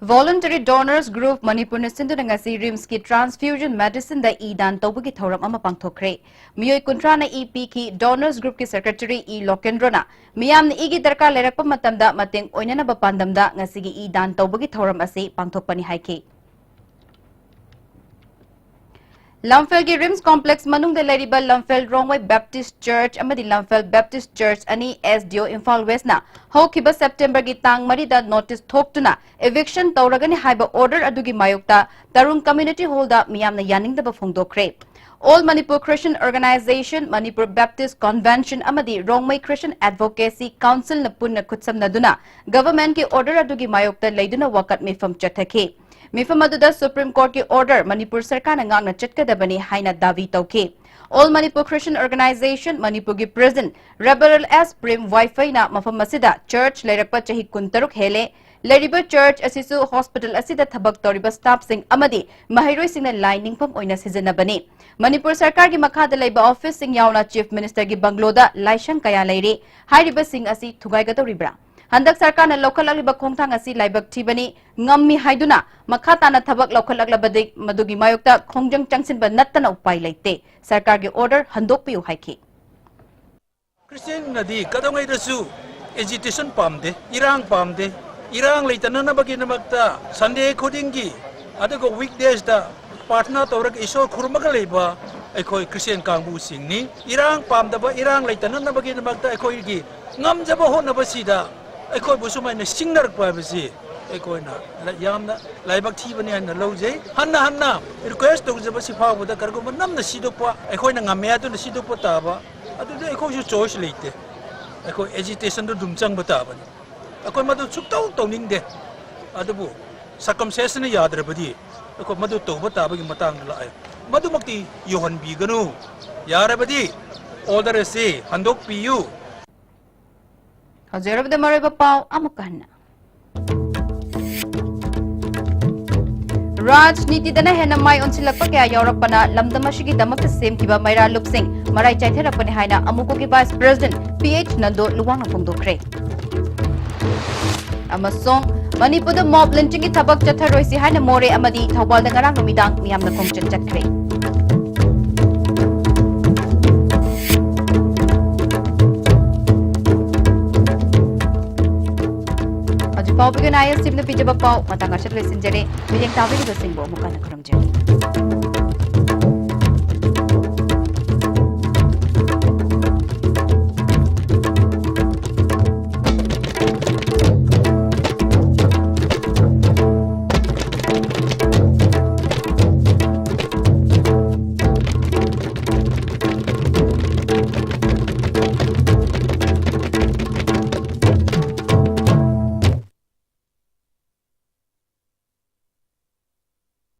Voluntary Donors Group ꯃꯅꯤꯄꯨꯔꯅ ꯁꯤꯟꯗꯨꯅ ꯉꯁꯤ RIMS ꯀꯤ transfusion medicine ꯗ ꯏ ꯗꯥꯟ ꯇꯧꯕꯒꯤ ꯊꯧꯔꯝ ꯑꯃ ꯄꯥꯡꯊꯣꯛꯈ꯭ꯔꯦ꯫ ꯃꯤꯑꯣꯏ ꯀꯨꯟꯊ꯭ꯔꯥꯅ ꯏ ꯄꯤꯈꯤ꯫ Donors Group ꯀꯤ Secretary ꯏ ꯂꯣꯀꯦꯟꯗ꯭ꯔꯣꯅ ꯃꯤꯌꯥꯝꯅ ꯏꯒꯤ ꯗꯔꯀꯥꯔ ꯂꯩꯔꯛꯄ ꯃꯇꯝꯗ ꯃꯇꯦꯡ ꯑꯣꯏꯅꯅꯕ ꯄꯥꯟꯗꯝꯗ ꯉꯁꯤꯒꯤ ꯏ ꯗꯥꯟ ꯇꯧꯕꯒꯤ ꯊꯧꯔꯝ ꯑꯁꯤ ꯄꯥꯡꯊꯣꯛꯄꯅꯤ ꯍꯥꯏꯈꯤ꯫ ꯂꯝꯐꯦꯜꯒꯤ RIMS complex ꯃꯅꯨꯡꯗ ꯂꯩꯔꯤꯕ ꯂꯝꯐꯦꯜ ꯔꯣꯡꯃꯩ Baptist Church ꯑꯃꯗꯤ ꯂꯝꯐꯦꯜ Baptist Church ꯑꯅꯤ S D O Imphal West ꯅ ꯍꯧꯈꯤꯕ September ꯒꯤ ꯇꯥꯡ ꯃꯔꯤꯗ notice ꯊꯣꯛꯇꯨꯅ eviction ꯇꯧꯔꯒꯅꯤ ꯍꯥꯏꯕ order ꯑꯗꯨꯒꯤ ꯃꯥꯌꯣꯛꯇ ꯇꯔꯨꯡ Community Hall ꯗ ꯃꯤꯌꯥꯝꯅ ꯌꯥꯅꯤꯡꯗꯕ ꯐꯣꯡꯗꯣꯛꯈ꯭ꯔꯦ꯫ All Manipur Christian Organization, Manipur Baptist Convention ꯑꯃꯗꯤ ꯔꯣꯡꯃꯩ Christian Advocacy Council ꯅ ꯄꯨꯟꯅ ꯈꯨꯠꯁꯝꯅꯗꯨꯅ government ꯀꯤ order ꯑꯗꯨꯒꯤ ꯃꯥꯌꯣꯛꯇ ꯂꯩꯗꯨꯅ ꯋꯥꯀꯠ ꯃꯤꯐꯝ ꯆꯠꯊꯈꯤ꯫ ꯃꯤꯐꯝ ꯑꯗꯨꯗ Supreme Court ꯀꯤ order ꯃꯅꯤꯄꯨꯔ ꯁꯔꯀꯥꯔꯅ ꯉꯥꯛꯅ ꯆꯠꯀꯗꯕꯅꯤ ꯍꯥꯏꯅ ꯗꯥꯕꯤ ꯇꯧꯈꯤ꯫ All Manipur Christian Organization ꯃꯅꯤꯄꯨꯔꯒꯤ President Reverend S ꯄ꯭ꯔꯦꯝ ꯋꯥꯏꯐꯩꯅ ꯃꯐꯝ ꯑꯁꯤꯗ church ꯂꯩꯔꯛꯄ ꯆꯍꯤ ꯀꯨꯟꯇꯔꯨꯛ ꯍꯦꯜꯂꯦ꯫ ꯂꯩꯔꯤꯕ church ꯑꯁꯤꯁꯨ hospital ꯑꯁꯤꯗ ꯊꯕꯛ ꯇꯧꯔꯤꯕ staff ꯁꯤꯡ ꯑꯃꯗꯤ ꯃꯍꯩꯔꯣꯏꯁꯤꯡꯅ ꯂꯥꯏ ꯅꯤꯡꯐꯝ ꯑꯣꯏꯅ ꯁꯤꯖꯤꯟꯅꯕꯅꯤ꯫ ꯃꯅꯤꯄꯨꯔ ꯁꯔꯀꯥꯔꯒꯤ ꯃꯈꯥꯗ ꯂꯩꯕ office ꯁꯤꯡ ꯌꯥꯎꯅ Chief Minister ꯒꯤ bungalow ꯗ ꯂꯥꯏꯁꯪ ꯀꯌꯥ ꯂꯩꯔꯤ꯫ ꯍꯥꯏꯔꯤꯕꯁꯤꯡ ꯑꯁꯤ ꯊꯨꯒꯥꯏꯒꯗꯧꯔꯤꯕ꯭ꯔꯥ? ꯍꯟꯗꯛ ꯁꯔꯀꯥꯔꯅ ꯂꯧꯈꯠꯂꯛꯂꯤꯕ ꯈꯣꯡꯊꯥꯡ ꯑꯁꯤ ꯂꯥꯏꯕꯛ ꯊꯤꯕꯅꯤ꯫ ꯉꯝꯃꯤ ꯍꯥꯏꯗꯨꯅ ꯃꯈꯥ ꯇꯥꯅ ꯊꯕꯛ ꯂꯧꯈꯠꯂꯛꯂꯕꯗꯤ ꯃꯗꯨꯒꯤ ꯃꯥꯌꯣꯛꯇ ꯈꯣꯡꯖꯪ ꯆꯪꯁꯤꯟꯕ ꯅꯠꯇꯅ ꯎꯄꯥꯏ ꯂꯩꯇꯦ꯫ ꯁꯔꯀꯥꯔꯒꯤ order ꯍꯟꯗꯣꯛꯄꯤꯌꯨ ꯍꯥꯏꯈꯤ꯫ ꯈ꯭ꯔꯤꯁꯇꯤꯌꯟꯅꯗꯤ ꯀꯩꯗꯧꯉꯩꯗꯁꯨ agitation ꯄꯥꯝꯗꯦ, ꯏꯔꯥꯡ ꯄꯥꯝꯗꯦ꯫ ꯏꯔꯥꯡ ꯂꯩꯇꯅꯅꯕꯒꯤꯗꯃꯛꯇ Sunday ꯈꯨꯗꯤꯡꯒꯤ, ꯑꯗꯨꯒ weekdaysꯇ ꯄ꯭ꯔꯥꯔꯊꯅꯥ ꯇꯧꯔꯒ ꯏꯁꯣꯔ ꯈꯨꯔꯨꯝꯃꯒ ꯂꯩꯕ ꯑꯩꯈꯣꯏ ꯈ꯭ꯔꯤꯁꯇꯤꯌꯟ ꯀꯥꯡꯕꯨꯁꯤꯡꯅꯤ꯫ ꯏꯔꯥꯡ ꯄꯥꯝꯗꯕ, ꯏꯔꯥꯡ ꯂꯩꯇꯅꯅꯕꯒꯤꯗꯃꯛꯇ ꯑꯩꯈꯣꯏꯒꯤ ꯉꯝꯖꯕ ꯍꯣꯠꯅꯕꯁꯤꯗ ꯑꯩꯈꯣꯏꯕꯨ ꯁꯨꯃꯥꯏꯅ ꯁꯤꯡꯅꯔꯛꯄ ꯍꯥꯏꯕꯁꯤ ꯑꯩꯈꯣꯏꯅ ꯂ-, ꯌꯥꯝꯅ ꯂꯥꯏꯕꯛ ꯊꯤꯕꯅꯤ ꯍꯥꯏꯅ ꯂꯧꯖꯩ꯫ ꯍꯟꯅ ꯍꯟꯅ request ꯇꯧꯖꯕꯁꯤ ꯐꯥꯎꯕꯗ ꯀꯔꯤꯒꯨꯝꯕ ꯅꯝꯅ ꯁꯤꯗꯣꯛꯄ, ꯑꯩꯈꯣꯏꯅ ꯉꯝꯃꯦ ꯍꯥꯏꯗꯨꯅ ꯁꯤꯗꯣꯛꯄ ꯇꯥꯕ, ꯑꯗꯨꯗꯤ ꯑꯩꯈꯣꯏꯁꯨ choice ꯂꯩꯇꯦ꯫ ꯑꯩꯈꯣꯏ agitationꯗꯨ ꯑꯗꯨꯝ ꯆꯪꯕ ꯇꯥꯕꯅꯤ꯫ ꯑꯩꯈꯣꯏ ꯃꯗꯨ ꯁꯨꯛꯇꯧ ꯇꯧꯅꯤꯡꯗꯦ꯫ ꯑꯗꯨꯕꯨ circumstanceꯅ ꯌꯥꯗ꯭ꯔꯕꯗꯤ ꯑꯩꯈꯣꯏ ꯃꯗꯨ ꯇꯧꯕ ꯇꯥꯕꯒꯤ ꯃꯇꯥꯡꯗ ꯂꯥꯛꯑꯦ꯫ ꯃꯗꯨꯃꯛꯇꯤ ꯌꯧꯍꯟꯕꯤꯒꯅꯨ꯫ ꯌꯥꯔꯕꯗꯤ order ꯑꯁꯤ ꯍꯟꯗꯣꯛꯄꯤꯌꯨ꯫ ꯍꯧꯖꯤꯛ ꯑꯔꯣꯏꯕꯗ ꯃꯔꯨꯑꯣꯏꯕ ꯄꯥꯎ ꯑꯃꯨꯛꯀ ꯍꯟꯅ꯫ ꯔꯥꯖꯅꯤꯇꯤꯗꯅ ꯍꯦꯟꯅ ꯃꯥꯏ ꯑꯣꯟꯁꯤꯜꯂꯛꯄ ꯀꯌꯥ ꯌꯥꯎꯔꯛꯄꯅ ꯂꯝꯗꯝ ꯑꯁꯤꯒꯤꯗꯃꯛꯇ ꯁꯦꯝꯈꯤꯕ ꯃꯩꯔꯥ ꯂꯨꯞꯁꯤꯡ ꯃꯔꯥꯏ ꯆꯥꯏꯊꯔꯛꯄꯅꯤ ꯍꯥꯏꯅ ꯑꯃꯨꯀꯣꯒꯤ Vice President P H Nando ꯂꯨꯋꯥꯡꯅ ꯐꯣꯡꯗꯣꯛꯈ꯭ꯔꯦ꯫ ꯑꯃꯁꯨꯡ ꯃꯅꯤꯄꯨꯔꯗ mob lynchingꯒꯤ ꯊꯕꯛ ꯆꯠꯊꯔꯣꯏꯁꯤ ꯍꯥꯏꯅ ꯃꯣꯔꯦ ꯑꯃꯗꯤ ꯊꯧꯕꯥꯜꯗ ꯉꯔꯥꯡ ꯅꯨꯃꯤꯗꯥꯡ ꯃꯤꯌꯥꯝꯅ ꯈꯣꯡꯆꯠ ꯆꯠꯈ꯭ꯔꯦ꯫ ꯍꯧꯖꯤꯛ ꯐꯥꯎꯕꯒꯤ ꯑꯣꯏꯅ ꯑꯥꯏ ꯑꯦꯁ ꯇꯤꯚꯤꯅ ꯄꯤꯖꯕ ꯄꯥꯎ ꯃꯇꯥꯡ ꯑꯁꯤꯗ ꯂꯣꯏꯁꯤꯟꯖꯔꯦ꯫ ꯃꯤꯠꯌꯦꯡ ꯇꯥꯕꯤꯔꯤꯕꯁꯤꯡꯕꯨ ꯑꯃꯨꯛ ꯍꯟꯅ ꯈꯨꯔꯨꯝꯖꯔꯤ꯫